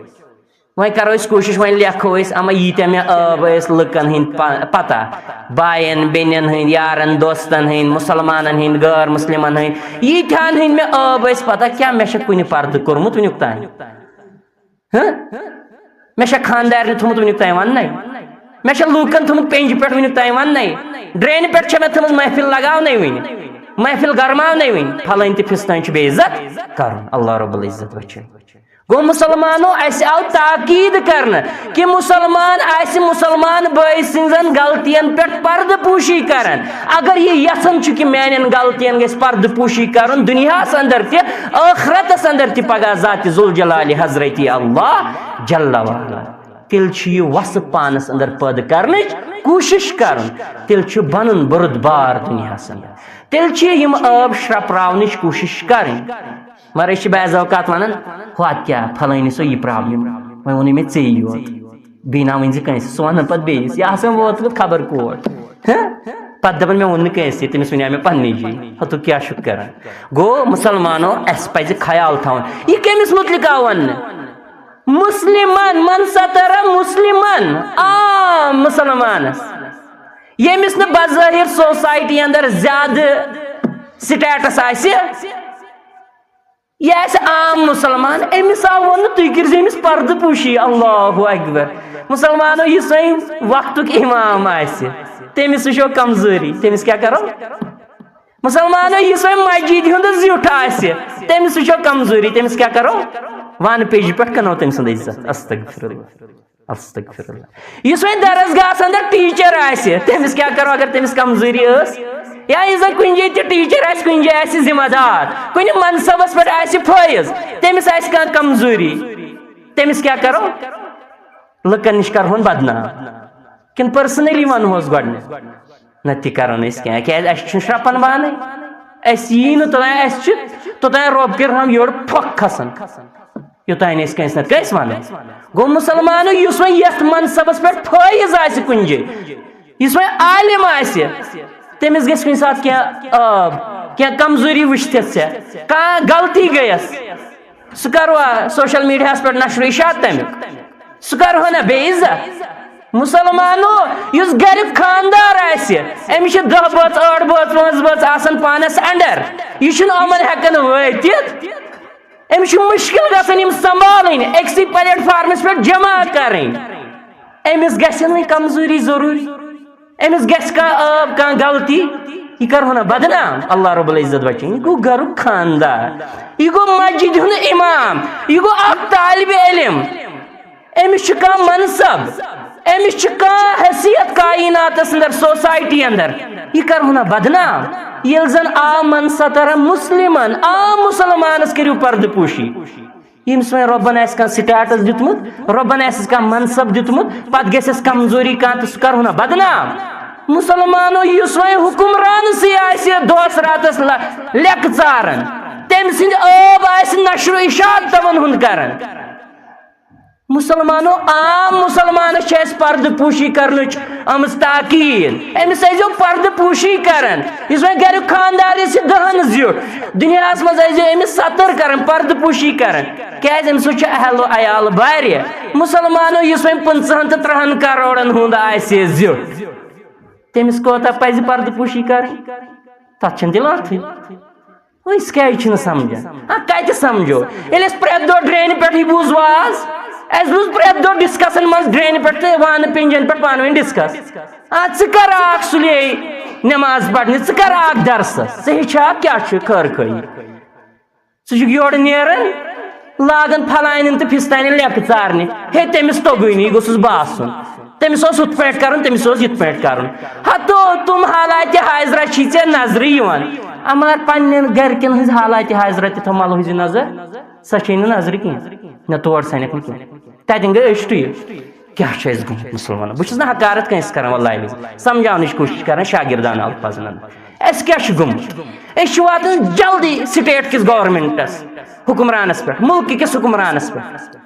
وۄنۍ کرو أسۍ کوٗشِش، وۄنۍ لیکھو أسۍ، اما ییٖتیٛاہ مےٚ عٲب ٲسۍ لُکن ہٕنٛدۍ پا-، پتہ، باین، بیٚنٮ۪ن ہٕنٛدۍ، یارن، دوستن ہٕنٛدۍ، مُسلمانن ہٕنٛدۍ، غٲر مُسلمن ہٕنٛدۍ، ییٖتیٛاہن ہٕنٛدۍ مےٚ عٲب ٲسۍ پتہ، کیٛاہ مےٚ چھا کُنہِ پردٕ کوٚرمُت وٕنیُک تام؟ ہہ؟ مےٚ چھا خانٛدارنہِ تھوٚمُت وٕنیُک تام وننَے؟ مےٚ چھا لوٗکن تھوٚمُت پینجہِ پٮ۪ٹھ وٕنیُک تام وننَے؟ ڈرینہِ پٮ۪ٹھ چھا مےٚ تھٲمٕژ محفل لگاونَے وٕنہِ؟ محفل گرماونَے وٕنہِ؟ پھلٲنۍ تہٕ فِستٲنۍ چھُ بے عزت کرُن۔ اللہ رب العزت وٕچھِن۔ گوٚو مُسلمانو، اَسہِ آو تاکیٖد کرنہٕ کہِ مُسلمان آسہِ مُسلمان بٲے سٕنٛزن غلطین پٮ۪ٹھ پردٕ پوشی کران۔ اگر یہِ یژھان چھُ کہِ میانٮ۪ن غلطین گژھِ پردٕ پوشی کرُن دُنیاہس اندر تہِ، ٲخرتس اندر تہِ پگاہ ذاتِ ذوالجلالِ حضرت اللہ جل وعلا، تیٚلہِ چھُ یہِ وصف پانس اندر پٲدٕ کرنٕچ کوٗشش کرُن، تیٚلہِ چھُ بنُن بُرُدبار دُنیاہس اندر، تیٚلہِ چھِ یِم عٲب شرپراونٕچ کوٗشش کرٕنۍ۔ مگر أسۍ چھِ بعض اوقات ونان، "ہۄتھ کیٛاہ، پھلٲنِس ٲس یہِ پرابلم، وۄنۍ ووٚنُے مےٚ ژےٚ یوت، بیٚیہِ نہ ؤنۍ زِ کٲنٛسہِ، سُہ ونان پتہٕ بیٚیِس، یہِ آسان ووتمُت خبر کوٹ۔" ہہ؟ پتہٕ دپان، "مےٚ ووٚن نہٕ کٲنٛسہِ، تٔمِس ونیٛاو مےٚ پننہِ جایہِ، ہتو کیٛاہ چھُکھ کران؟" گوٚو مُسلمانو، اسہِ پزِ خیال تھاوُن، یہِ کٔمِس مُتعلق آو وننہٕ؟ مسلمن، من ستر مسلمن، عام مُسلمانس، ییٚمِس نہٕ بظٲہر سوسایٹی اندر زیادٕ سٹیٹس آسہِ، یہِ آسہِ عام مُسلمان، أمِس آو وَننہٕ، "تُہۍ کٔرۍزیو أمِس پردٕ پوشی۔" اللہ اکبر۔ مُسلمانو، یُس وۄنۍ وقتُک امام آسہِ، تٔمِس وٕچھو کمزوٗری، تٔمِس کیٛاہ کرو؟ مُسلمانو، یُس وۄنۍ مسجد ہُنٛد زیُٹھ آسہِ، تٔمِس وٕچھو کمزوٗری، تٔمِس کیٛاہ کرو؟ وَن پیجہِ پٮ۪ٹھ کٕنو تٔمۍ سُنٛد عزت۔ استغفر اللہ۔ استغفر اللہ۔ یُس وۄنۍ درسگاہس اندر ٹیچر آسہِ، تٔمِس کیٛاہ کرو اگر تٔمِس کمزوٗری ٲس؟ یا یُس زن کُنہِ جایہِ تہِ ٹیچر آسہِ، کُنہِ جایہِ آسہِ ذمہ دار، کُنہِ منصبس پٮ۪ٹھ آسہِ فٲیض، تٔمِس آسہِ کانٛہہ کمزوٗری، تٔمِس کیٛاہ کرو؟ لُکن نِش کرہون بدنام کِنہٕ personally ونہوس گۄڈٕنٮ۪تھ؟ نہ تہِ کرو نہٕ أسۍ کینٛہہ، کیازِ اَسہِ چھُنہٕ شرٛپان پانے۔ اَسہِ یی نہٕ توٚتام، اَسہِ چھُ توٚتام رۄب کٔرِن ہم یورٕ پھۄکھ کھسان، یوٚتام نہٕ أسۍ کٲنٛسہِ نتہٕ کٲنٛسہِ ونو۔ گوٚو مُسلمانو، یُس وۄنۍ یتھ منصبس پٮ۪ٹھ فٲیض آسہِ کُنہِ جایہِ، یُس وۄنۍ عالم آسہِ، تٔمِس گژھِ کُنہِ ساتہٕ کینٛہہ عٲب، کینٛہہ کمزوری وٕچھتھ ژےٚ، کانٛہہ غلطی گٔیس، سُہ کروا سوشل میڈیاہس پٮ۪ٹھ نشر و اشاعت تمیُک؟ سُہ کرہو نہ بے عزت؟ مسلمانو، یُس گریُک خاندار آسہِ، أمِس چھِ دَہ بٲژ، ٲٹھ بٲژ، پانٛژھ بٲژ آسان پانس انڈر، یہِ چھُنہٕ یِمن ہٮ۪کان وٲتِتھ۔ أمِس چھُ مُشکِل گژھان یِم سنبھالٕنۍ، أکسٕے پلیٹ فارمس پٮ۪ٹھ جمع کرٕنۍ۔ أمِس گژھِ نہٕ کمزوری ضروٗری، أمِس گژھِ کانٛہہ عٲب، کانٛہہ غلطی، یہِ کرہو نہ بدنام؟ اللہ رب العزت بچٲیِن۔ یہِ گوٚو گرُک خاندار، یہِ گوٚو مسجد ہُنٛد امام، یہِ گوٚو اکھ طالب علم، أمِس چھُ کانٛہہ منصب، أمِس چھُ کانٛہہ حیثیت کائناتس اندر، سوسائٹی اندر، یہِ کرہو نہ بدنام؟ ییٚلہِ زن عام من ستر مسلمن، عام مسلمانس کٔرِو پردٕ پوشی۔ ییٚمِس وۄنۍ رۄبن آسہِ کانٛہہ سٹیٹس دیُتمُت، رۄبن آسٮ۪س کانٛہہ منصب دیُتمُت، پتہٕ گژھٮ۪س کمزوری کانٛہہ تہٕ سُہ کرہو نہ بدنام؟ مسلمانو، یُس وۄنۍ حکمرانسٕے آسہِ دۄہس راتس ل-، لیٚکہٕ ژاران، تٔمۍ سٕنٛدِ عٲب آسہِ نشر و اشاعت تِمن ہُنٛد کران۔ مسلمانو، عام مسلمانس چھِ اَسہِ پردٕ پوشی کرنٕچ آمٕژ تاکید۔ أمِس ٲسۍزیو پردٕ پوشی کران۔ یُس وۄنۍ گریُک خاندار یُس یہِ دہن زیُٹھ، دُنیاہس منٛز ٲسۍزیو أمِس ستر کران، پردٕ پوشی کران۔ کیازِ؟ أمِس سۭتۍ چھُ اہل و عیال واریاہ۔ مسلمانو، یُس وۄنۍ پٕنٛژٕہن تہٕ ترٕٛہن کرورن ہُنٛد آسہِ زیُٹھ، تٔمِس کوتاہ پزِ پردٕ پوشی کرٕنۍ؟ تتھ چھِنہٕ دِل اتھٕے۔ أسۍ کیازِ چھِنہٕ سمجھان؟ آ، کتہِ سمجھو؟ ییٚلہِ اَسہِ پرٛٮ۪تھ دۄہ ڈرینہِ پٮ۪ٹھٕے بوٗز واز، اَسہِ بوٗز پرٛٮ۪تھ دۄہ ڈسکسن منٛز ڈرینہِ پٮ۪ٹھ تہٕ وانہٕ پِنجن پٮ۪ٹھ پانہٕ ؤنۍ ڈسکس۔ آ، ژٕ کر آکھ سُلے نٮ۪ماز پرنہِ، ژٕ کر آکھ درسس، ژٕ ہیٚچھِ ہا کیٛاہ چھُ خٲر خٲہی؟ ژٕ چھُکھ یورٕ نیران، لاگان پھلانٮ۪ن تہٕ پھستانٮ۪ن لیٚکہٕ ژارنہِ، ہے، تٔمِس توٚگُے نہٕ، یہِ گوٚژھُس باسُن۔ تٔمِس اوس ہُتھ پٲٹھۍ کرُن، تٔمِس اوس یِتھ پٲٹھۍ کرُن۔ ہتو تِم حالات حاضرہ چھی ژےٚ نظرِ یِوان۔ اما پننٮ۪ن گرِکٮ۪ن ہٕنٛز حالات حاضرہ تہِ تھاو ملحوظ نظر، سۄ چھے نہٕ نظرِ کینٛہہ۔ نہ تور سنکھ نہٕ کینٛہہ۔ تتٮ۪ن گٔے أچھ ٹُیِتھ۔ کیٛاہ چھُ اَسہِ گوٚمُت مُسلمانن؟ بہٕ چھُس نہٕ حقارت کٲنٛسہِ کران، واللہ عزیٖز، سمجھاونٕچ کوٗشِش کران شاگردانہٕ الفاظن اندر۔ اَسہِ کیٛاہ چھُ گوٚمُت؟ أسۍ چھِ واتان جلدی سٹیٹ کِس گورنمنٹس، حکمرانس پٮ۪ٹھ، مُلکہٕ کِس حکمرانس پٮ۪ٹھ۔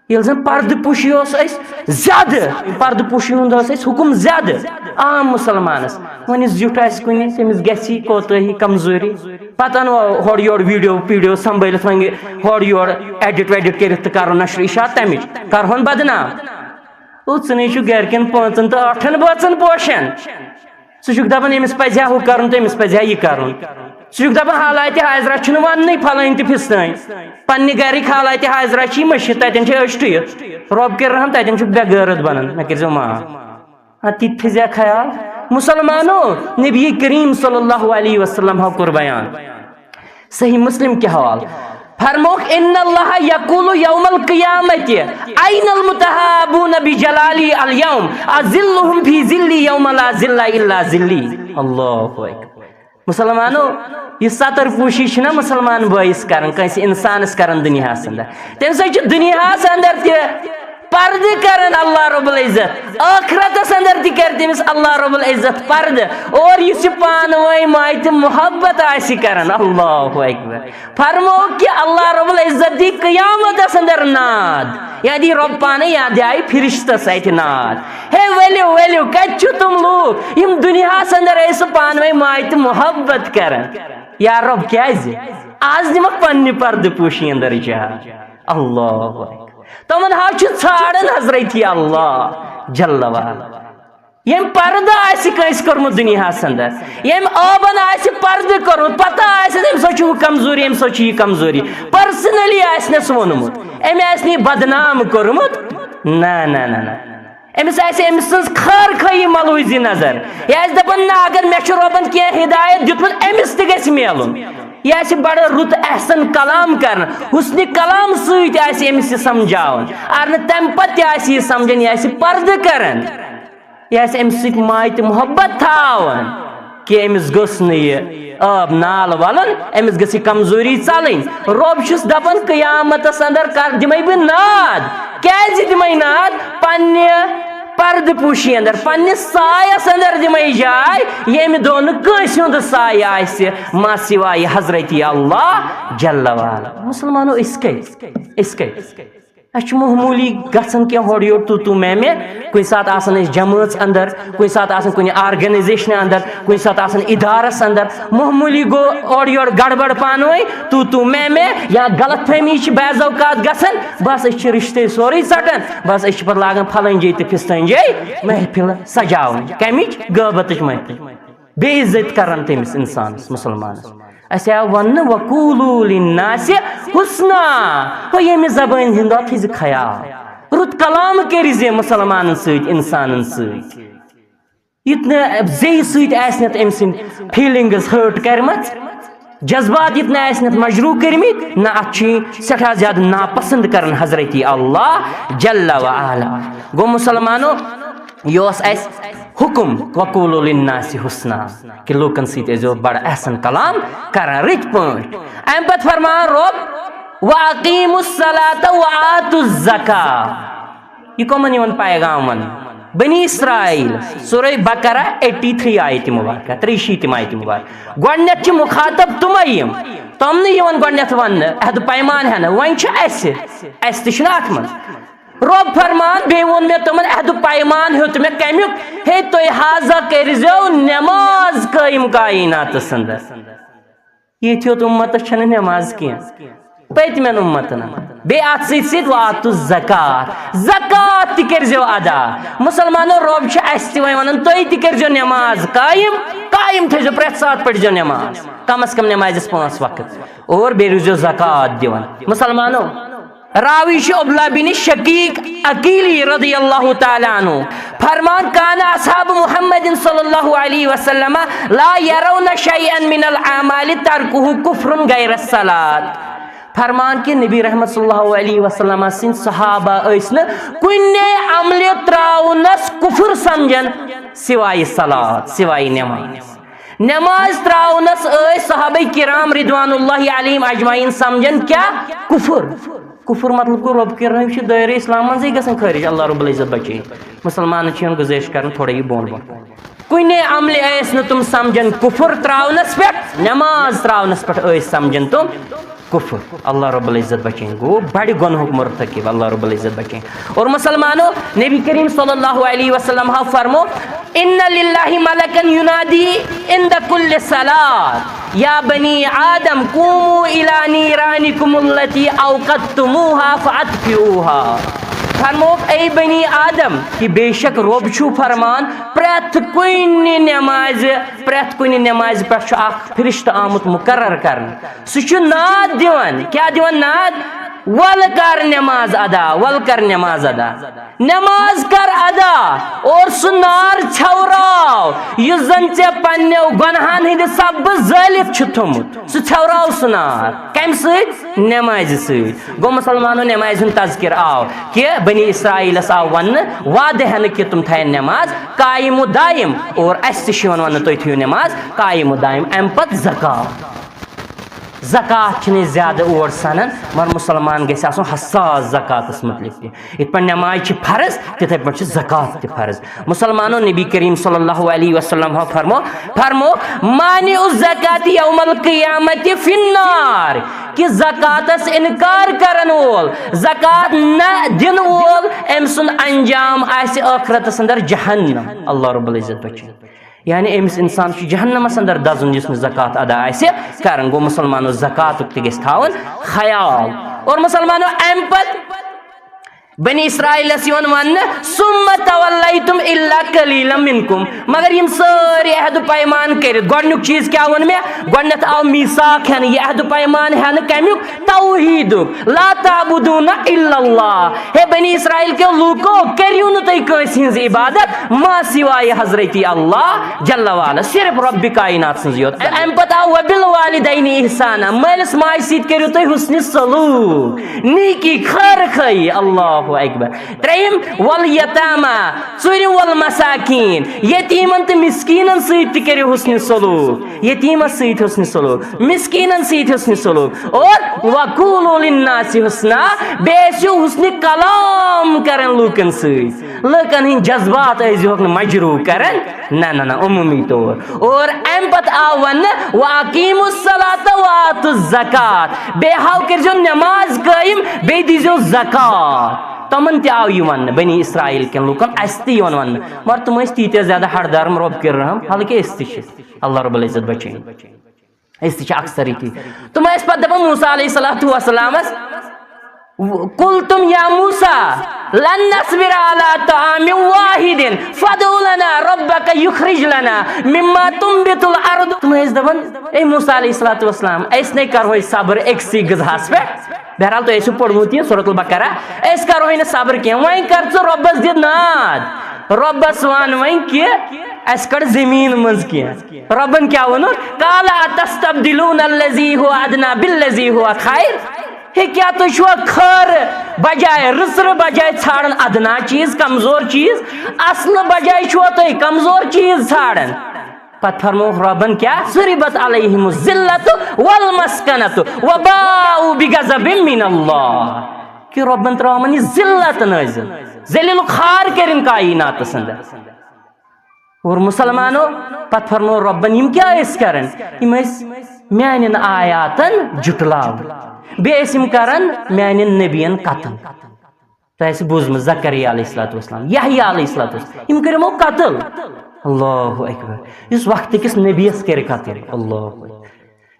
ییٚلہِ زن پردٕ پوشی اوس اَسہِ زیادٕ، پردٕ پوشی ہُنٛد اوس اَسہِ حُکم زیادٕ عام مُسلمانس۔ وۄنۍ یُس زیُٹھ آسہِ کُنہِ، تٔمِس گژھِ کوتٲہی، کمزوری، پتہٕ انو ہورٕ یورٕ ویڈیو پیڈیو سنبھٲلِتھ، وۄنۍ ہورٕ یورٕ ایڈٹ ویڈٹ کٔرِتھ تہٕ کرو نشر اشاعت تمِچ، کرہون بدنام۔ او، ژٕ نے چھُکھ گرِکٮ۪ن پانٛژن تہٕ ٲٹھن بٲژن پوشان۔ ژٕ چھُکھ دَپان، أمِس پَزِ ہا ہُہ کَرُن تہٕ أمِس پَزِ ہا یہِ کَرُن۔ ژٕ چھُکھ دَپان، حالاتِ حاضرہ چھُنہٕ وَننُے پھلٲنۍ تہٕ پھِستٲنۍ۔ پننہِ گَرِکۍ حالاتِ حاضرہ چھِ یہِ مٔشِتھ، تَتٮ۪ن چھِ أچھ ٹُیِتھ۔ رۄب کٔرِنہم، تَتٮ۪ن چھُ بے غٲرت بَنان، مےٚ کٔرۍزیو معاف۔ آ، تہِ تہِ تھٲیزیو خیال۔ مُسلمانو، نبی کریم صلی اللہ علیہ وسلم ہاو کوٚر بیان۔ صحیح مسلم کہِ حوالہٕ فرمووُکھ، ان اللہ یقول یوم القیامت، این المتحابون بجلالی الیوم، اظلهم فی ظلی یوم لا ظل الا ظلی۔ اللہ اکبر۔ مسلمانو، یہِ ستر پوشی چھِنہ مسلمان بٲیِس کران، کٲنٛسہِ انسانس کران دُنیاہس اندر، تمہِ سۭتۍ چھُ دُنیاہس اندر تہِ پردٕ کران اللہ رب العزت، ٲخرتس اندر تہِ کرِ تٔمِس اللہ رب العزت پردٕ۔ اور یُس یہِ پانہٕ وٲنۍ ماے تہٕ محبت آسہِ کران، اللہ اکبر، فرموو کہِ اللہ رب العزت دی قیامتس اندر ناد، یا دی رب پانے یا دِ آیہِ فرشتس اتھِ ناد۔ ہے ؤلِو، ؤلِو، کتہِ چھِو تِم لوٗکھ یِم دُنیاہس اندر ٲسۍ پانہٕ وٲنۍ ماے تہٕ محبت کران؟ یا رب، کیازِ؟ آز دِمکھ پننہِ پردٕ پوشی اندر جاے۔ اللہ اکبر۔ تِمن ہاو چھِ ژھانڈان حضرت اللہ جل وعلا۔ ییٚمۍ پردٕ آسہِ کٲنٛسہِ کوٚرمُت دُنیاہس اندر، ییٚمۍ ٲبن آسہِ پردٕ کوٚرمُت، پتہ آسہِ أمۍ سۭتۍ چھُ ہُہ کمزوری، أمۍ سۭتۍ چھُ یہِ کمزوری، پرسنلی آسہِ نہٕ سُہ ووٚنمُت، أمۍ آسہِ نہٕ یہِ بدنام کوٚرمُت۔ نہ، نہ، نہ، نہ۔ أمِس آسہِ أمۍ سٕنٛز خٲر خٲہی ملوٗزی نظر۔ یہِ آسہِ دپان، نہ، اگر مےٚ چھُ رۄبن کینٛہہ ہدایت دیُتمُت، أمِس تہِ گژھِ میلُن۔ یہِ آسہِ بڑٕ رُت احسن کلام کران، حسنِ کلام سۭتۍ آسہِ أمِس یہِ سمجھاوان۔ اگر نہٕ تمہِ پتہٕ تہِ آسہِ یہِ سمجھان، یہِ آسہِ پردٕ کران۔ یہِ آسہِ أمِس سۭتۍ ماے تہٕ محبت تھاوان کہِ أمِس گٔژھ نہٕ یہِ عٲب نال ولُن، أمِس گٔژھ یہِ کمزوری ژلٕنۍ۔ رۄب چھُس دپان، قیامتس اندر کر دِمے بہٕ ناد۔ کیازِ دِمے ناد؟ پننہِ پردٕ پوشی اندر، پننِس سایس اندر دِمے جاے، ییٚمہِ دۄہ نہٕ کٲنٛسہِ ہُنٛد سایہِ آسہِ ما سوایہِ حضرتی اللہ جل وعلا۔ مسلمانو، أسۍ کتہِ؟ أسۍ کتہِ؟ اسہِ چھُ معموٗلی گژھان کینٛہہ ہورٕ یورٕ، تو تو میں میں۔ کُنہِ ساتہٕ آسان أسۍ جمٲژ اندر، کُنہِ ساتہٕ آسان کُنہِ آرگنایزیشنہِ اندر، کُنہِ ساتہٕ آسان ادارس اندر۔ معموٗلی گوٚو اورٕ یورٕ گڑبڑ پانہٕ ؤنۍ، تو تو میں میں، یا غلط فہمی چھِ بعض اوقات گژھان۔ بس، أسۍ چھِ رشتے سورُے ژٹان۔ بس، أسۍ چھِ پتہٕ لاگان پھلٲنۍ جاے تہٕ فستٲنۍ جاے محفل سجاوٕنۍ۔ کمِچ؟ غٲبتٕچ محفل۔ بے عزت کران تٔمِس انسانس، مسلمانس۔ اسہِ آو وننہٕ، "وقولوا للناس حسنا"۔ ہو، ییٚمہِ زبٲنۍ ہُنٛد، اتھ تھٲیزِ خیال۔ رُت کلام کٔرزِ مسلمانن سۭتۍ، انسانن سۭتۍ۔ یُتھ نہٕ زیٚیہِ سۭتۍ آسہِ نہٕ أمۍ سٕنٛدۍ feelings hurt کَرِمَژ، جذبات یُتھ نہٕ آسہِ نہٕ مجروح کٔرمٕتۍ، نہ اَتھ چھِ سٮ۪ٹھاہ زیادٕ ناپسنٛد کَران حضرت اللہ جل و علا۔ گوٚو مسلمانو، یہِ اوس اَسہِ حُکُم، "وقولوا للناس حسنا"، کہِ لوٗکَن سۭتۍ ٲسۍزیو بَڑٕ احسن کلام کَران، رٕتۍ پٲٹھۍ۔ اَمہِ پَتہٕ فرمان رۄب، "وَأَقِیمُوا الصَّلَاةَ وَآتُوا الزَّکَاةَ"۔ یہِ کَمَن یِوان پیغام وَننہٕ؟ بنی اسرائیل، سورہ بقرہ، ایٹی تھری آیت مبارکہ، ترٛیہِ شیٖتِم آیت مبارکہ۔ گۄڈٕنٮ۪تھ چھِ مُخاطب تِمَے یِم، تِم نہٕ یِوان گۄڈٕنٮ۪تھ وَننہٕ عہد و پیمان ہٮ۪نہٕ، وۄنۍ چھُ اَسہِ، اَسہِ تہِ چھُنہٕ اَتھ منٛز۔ رۄب فرمان، بیٚیہِ ووٚن مےٚ تِمَن، عہد و پیمان ہیوٚت مےٚ کَمیُک؟ ہے، تُہۍ حاضہ کٔرۍزیو نٮ۪ماز قٲیِم کائناتَس اندر۔ ییٚتہِ یوت اُمتس چھنہٕ نٮ۪ماز کینٛہہ، پٔتمٮ۪ن اُمتن۔ بیٚیہِ اتھ سۭتۍ سۭتۍ واتو زکات، زکات تہِ کٔرزیو ادا۔ مسلمانو، رۄب چھُ اسہِ تہِ وۄنۍ ونان، تُہۍ تہِ کٔرزیو نٮ۪ماز قٲیِم، قٲیِم تھٲیزیو، پرٛٮ۪تھ ساتہٕ پٔرزیو نٮ۪ماز، کم از کم نٮ۪مازٮ۪س پانٛژھ وقت، اور بیٚیہِ روٗززیو زکات دِوان۔ مسلمانو، راوی چھُ عبداللہ بن شقیق عقیلی رضی اللہ تعالیٰ عنہ۔ فرمان، کان اصحاب محمد صلی اللہ علیہ وسلم لا یرون شیئا من الاعمال ترکہ کفر غیر الصلاۃ۔ فرمان کہِ نبی رحمت صلی اللہ علیہ وسلم سٕنٛدۍ صحابہ ٲسۍ نہٕ کُنے عملہِ تراونس کفر سمجھان سوائے صلات، سوائے نماز۔ نماز تراونس ٲسۍ صحابہ کرام رضوان اللہ علیہم اجمعین سمجھان کیا؟ کفر۔ کفر مطلب گوٚو رۄب کٔرِنۍ چھِ دٲیرٕ اسلام منٛزٕے گژھان خٲرج، اللہ رب العزت بچٲیِن۔ مسلمانن چھِ یِوان گُزٲرِش کرنہٕ تھوڑا یہِ بۄن بۄن۔ کُنے عملہِ ٲسۍ نہٕ تِم سمجھان کفر تراونس پٮ۪ٹھ، نماز تراونس پٮ۪ٹھ ٲسۍ سمجھان تِم کفر۔ اللہ رب العزت بچٲیِن، گوٚو بڑِ گۄنہُک مرتکب، اللہ رب العزت بچٲیِن۔ اور مسلمانو، نبی کریم صلی اللہ علیہ وسلم ہا فرمو، ان للہ ملکا ینادی عند کل صلاۃ، یا بنی آدم قوموا الی نیرانکم التی اوقدتموها فاطفئوها۔ فرموک، اے بنی آدم، کہ بے شک رۄب چھُ فرمان، پرٛٮ۪تھ کُنہِ نمازِ، پرٛٮ۪تھ کُنہِ نمازِ پٮ۪ٹھ چھُ اکھ فرشتہٕ آمُت مقرر کرنہٕ۔ سُہ چھُ ناد دِوان۔ کیٛاہ دِوان ناد؟ "ول کر نماز ادا، ول کر نماز ادا، نماز کر ادا، اور سُہ نار ژھٮ۪وراو یُس زن ژےٚ پننیو گۄنہن ہٕنٛدِ سببہٕ زٲلِتھ چھُ تھوٚمُت، سُہ ژھٮ۪وراو سُہ نار۔" کمہِ سۭتۍ؟ نمازِ سۭتۍ۔ گوٚو مسلمانو، نمازِ ہُنٛد تذکر آو کہِ بنی اسرائیلس آو وننہٕ، وعدٕ ہٮ۪نہٕ کہِ تِم تھاین نماز قائم و دائم، اور اسہِ تہِ چھُ یِوان وننہٕ، تُہۍ تھٲیِو نماز قائم و دائم۔ امہِ پتہٕ زکات۔ زکات چھِنہٕ أسۍ زیادٕ اور سنان، مگر مسلمان گژھِ آسُن حساس زکاتس متعلق تہِ۔ یِتھ پٲٹھۍ نماز چھِ فرض، تِتھے پٲٹھۍ چھِ زکات تہِ فرض۔ مسلمانو، نبی کریم صلی اللہ علیہ وسلم ہو فرمو، فرمو، "مانع الزکات یوم القیامت فی النار"، کہ زکاتس انکار کرن وول، زکات نہ دن وول، أمۍ سُنٛد انجام آسہِ ٲخرتس اندر جہنم۔ اللہ رب العزت بچٲیِن۔ یعنی أمِس انسان چھُ جہنمس اندر دزُن یُس نہٕ زکات ادا آسہِ کران۔ گوٚو مسلمانو، زکاتُک تہِ گژھِ تھاوُن خیال۔ اور مسلمانو، امہِ پتہٕ بنی اسرائیلس یِوان وننہٕ، "ثم تولیتم الا قلیلا منکم"، مگر یِم سٲری عہد و پیمان کٔرِتھ، گۄڈٕنیُک چیٖز کیٛاہ ووٚن مےٚ؟ گۄڈٕنٮ۪تھ آو میثاق ہٮ۪نہٕ، یہِ عہد و پیمان ہٮ۪نہٕ کمیُک؟ توحیدُک۔ "لا تعبدون الا اللہ"، ہے بنی اسرائیل کیو لوٗکو، کٔرِو نہٕ تُہۍ کٲنٛسہِ ہٕنٛز عبادت ما سوائے حضرت اللہ جل وعلا، صرف رب کائنات سٕنٛز یوت۔ امہِ پتہٕ آو "وبالوالدین احسانا"، مٲلِس ماجہِ سۭتۍ کٔرِو تُہۍ حسنِ سلوٗک، نیکی، خٲر خٲہی۔ اللہ اللہ اکبر۔ ترٛیٚیِم، والیتاما، ژوٗرِم، والمساکین، یتیٖمن تہٕ مسکیٖنن سۭتۍ تہِ کٔرِو حسنِ سلوک، یتیٖمس سۭتۍ حسنِ سلوک، مسکیٖنن سۭتۍ حسنِ سلوک، اور وقولوا للناس حسنا، بیٚیہِ ٲسِو حسنِ کلام کران لوٗکن سۭتۍ، لوٗکن ہٕنٛدۍ جذبات ٲسۍزِہوکھ نہٕ مجروح کران۔ نہ نہ نہ، عموٗمی طور۔ اور اَمہِ پتہٕ آو وننہٕ، واقیموا الصلاۃ وآتوا الزکات، بیٚیہِ ہاو کٔرۍزیو نٮ۪ماز قٲیِم، بیٚیہِ دیٖزیو زکات۔ تِمن تہِ آو یہِ وننہٕ، بنی اسرائیل کٮ۪ن لوٗکن، اَسہِ تہِ یِوان وننہٕ، مگر تِم ٲسۍ تیٖتیٛاہ زیادٕ حق دار، رۄب کٔر رحم، حالانکہِ أسۍ تہِ چھِ، اللہ رب العزت بچٲیِن۔ أسۍ تہِ چھِ اکثر ییٚتی۔ تِم ٲسۍ پتہٕ دپان موسیٰ علیہ الصلوۃ والسلامس، قلتم یا موسیٰ لن نصبر علی طعام واحد فادع لنا ربک یخرج لنا مما تنبت الارض۔ تِم ٲسۍ دپان، اے موسیٰ علیہ الصلوۃ والسلام، أسۍ نے کرہوے صبر أکسٕے غذہس پٮ۪ٹھ۔ بہرحال، تۄہہِ ٲسِو پوٚرمُت یہِ سورۃ البقرہ، أسۍ کرہوے نہٕ صبر کینٛہہ۔ وۄنۍ کر ژٕ رۄبس دِ ناد، رۄبس ون وۄنۍ کہِ اَسہِ کڑ زٔمیٖن منٛز کینٛہہ۔ رۄبن کیٛاہ ووٚنُن؟ قال اتستبدلون الذی هو ادنی بالذی هو خیر۔ ہے، کیٛاہ تُہۍ چھُوا خٲر بجایہِ، رٕژرٕ بجایہِ ژھانڈان ادنا چیٖز، کمزور چیٖز؟ اصلہٕ بجایہِ چھُوا تُہۍ کمزور چیٖز ژھانڈان؟ پتہٕ فرمووُکھ رۄبن کیٛاہ؟ ضربت علیہم الذلۃ والمسکنۃ وباءوا بغضب من اللہ۔ کہِ رۄبن ترٲو یِمن یہِ ذلت نٲزِل، ذلیل و خوار کٔرِن کائناتس اندر۔ اور مسلمانو، پتہٕ فرموو رۄبن، یِم کیٛاہ ٲسۍ کران؟ یِم ٲسۍ میانٮ۪ن آیاتن جُٹلاوان، بیٚیہِ ٲسۍ یِم کران میانٮ۪ن نبین قتل۔ تۄہہِ آسہِ بوٗزمُت زکریا علیہ الصلوۃ والسلام، یحییٰ علیہ الصلوۃ والسلام، یِم کٔرۍ یِمو قتل۔ اللہ اکبر۔ یُس وقتہٕ کِس نبیَس کٔرۍ قتل، اللہ اکبر۔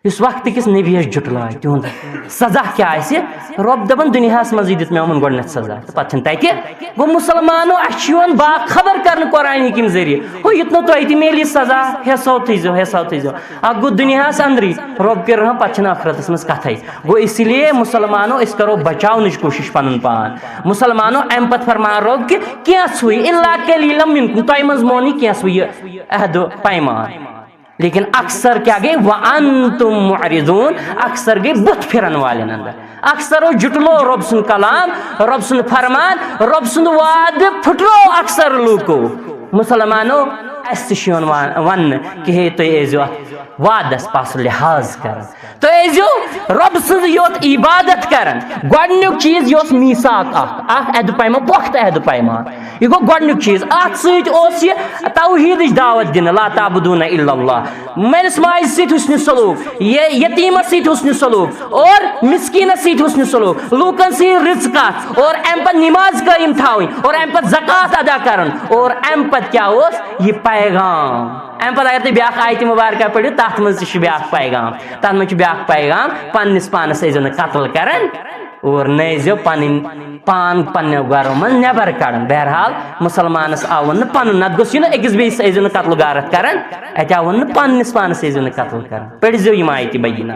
یُس وقتہٕ کِس نبیَس جُٹلایہِ، تِہُنٛد سزا کیٛاہ آسہِ؟ رۄب دَپان، دُنیاہَس منٛزٕے دیُت مےٚ یِمَن گۄڈٕنٮ۪تھ سزا، تہٕ پَتہٕ چھِنہٕ تَتہِ۔ گوٚو مُسلمانو، اَسہِ چھُ یِوان باخبر کرنہٕ قرآن حکیٖم ذٔریعہٕ۔ ہُہ یُتھ نہٕ تۄہہِ تہِ میلی سزا، ہٮ۪سو تھٲیزیو، ہٮ۪سو تھٲیزیو۔ اَکھ گوٚو دُنیاہَس اَندرٕے، رۄب کٔر رحم، پَتہٕ چھِنہٕ ٲخرَتَس منٛز کَتھَے۔ گوٚو اسی لیے مُسلمانو، أسۍ کَرو بچاونٕچ کوٗشِش پَنُن پان۔ مُسلمانو، اَمہِ پَتہٕ فرمان رۄب کہِ کینٛہہ ژھٕے، اِلا قلیٖلًا مِنکُم، تۄہہِ منٛز مونی کینٛہہ ژھٕے یہِ عہد و پیمان۔ لیکن اکثر کیٛاہ گٔے؟ وَأَنْتُمْ مُعْرِضُونَ، اکثر گٔے بُتھ پھِرن والٮ۪ن اندر۔ اکثرو جُٹلو رۄب سُنٛد کلام، رۄب سُنٛد فرمان، رۄب سُنٛد وعدٕ پھُٹرو اکثر لوٗکو۔ مُسلمانو، اَسہِ تہِ چھُ یِوان وا-، وننہٕ کہِ ہے، تُہۍ ٲسۍزیو اَتھ وعدس پاس لحاظ کران، تُہۍ ٲسۍزیو رۄب سٕنٛز یوت عبادت کران۔ گۄڈٕنیُک چیٖز یہِ اوس میٖثاق اکھ، اکھ عہدٕ پیمان، پۄختہٕ عہدٕ پیمان۔ یہِ گوٚو گۄڈٕنیُک چیٖز۔ اَتھ سۭتۍ اوس یہِ توحیٖدٕچ دعوت دِنہٕ، لا تعبدون الا اللہ۔ مٲلِس ماجہِ سۭتۍ حُسنِ سلوٗک، یہِ یتیٖمس سۭتۍ حُسنِ سلوٗک، اور مِسکیٖنس سۭتۍ حُسنِ سلوٗک، لوٗکن سۭتۍ رٕژ کَتھ، اور اَمہِ پتہٕ نِماز قٲیِم تھاوٕنۍ، اور اَمہِ پتہٕ زکوٰۃ ادا کرُن، اور اَمہِ پتہٕ کیٛاہ اوس یہِ پیغام؟ اَمہِ پتہٕ اگر تُہۍ بیٛاکھ آیتِ مُبارکہ پٔرِو، تَتھ منٛز تہِ چھُ بیٛاکھ پیغام، تَتھ منٛز چھُ بیٛاکھ پیغام، پننِس پانس ٲسۍزیو نہٕ قتل کران۔ اور نہ ٲسۍزیو پنٕنۍ پان پننیو گرو منٛز نٮ۪بر کڑان۔ بہرحال، مُسلمانس آو وننہٕ پنُن، نتہٕ گوٚژھ یہِ نہٕ أکِس بیٚیِس ٲسۍزیو نہٕ قتل غارت کران، اتہِ آو وننہٕ پننِس پانس ٲسۍزیو نہٕ قتل کران۔ پٔرۍزیو یِم آیتہِ بینہ۔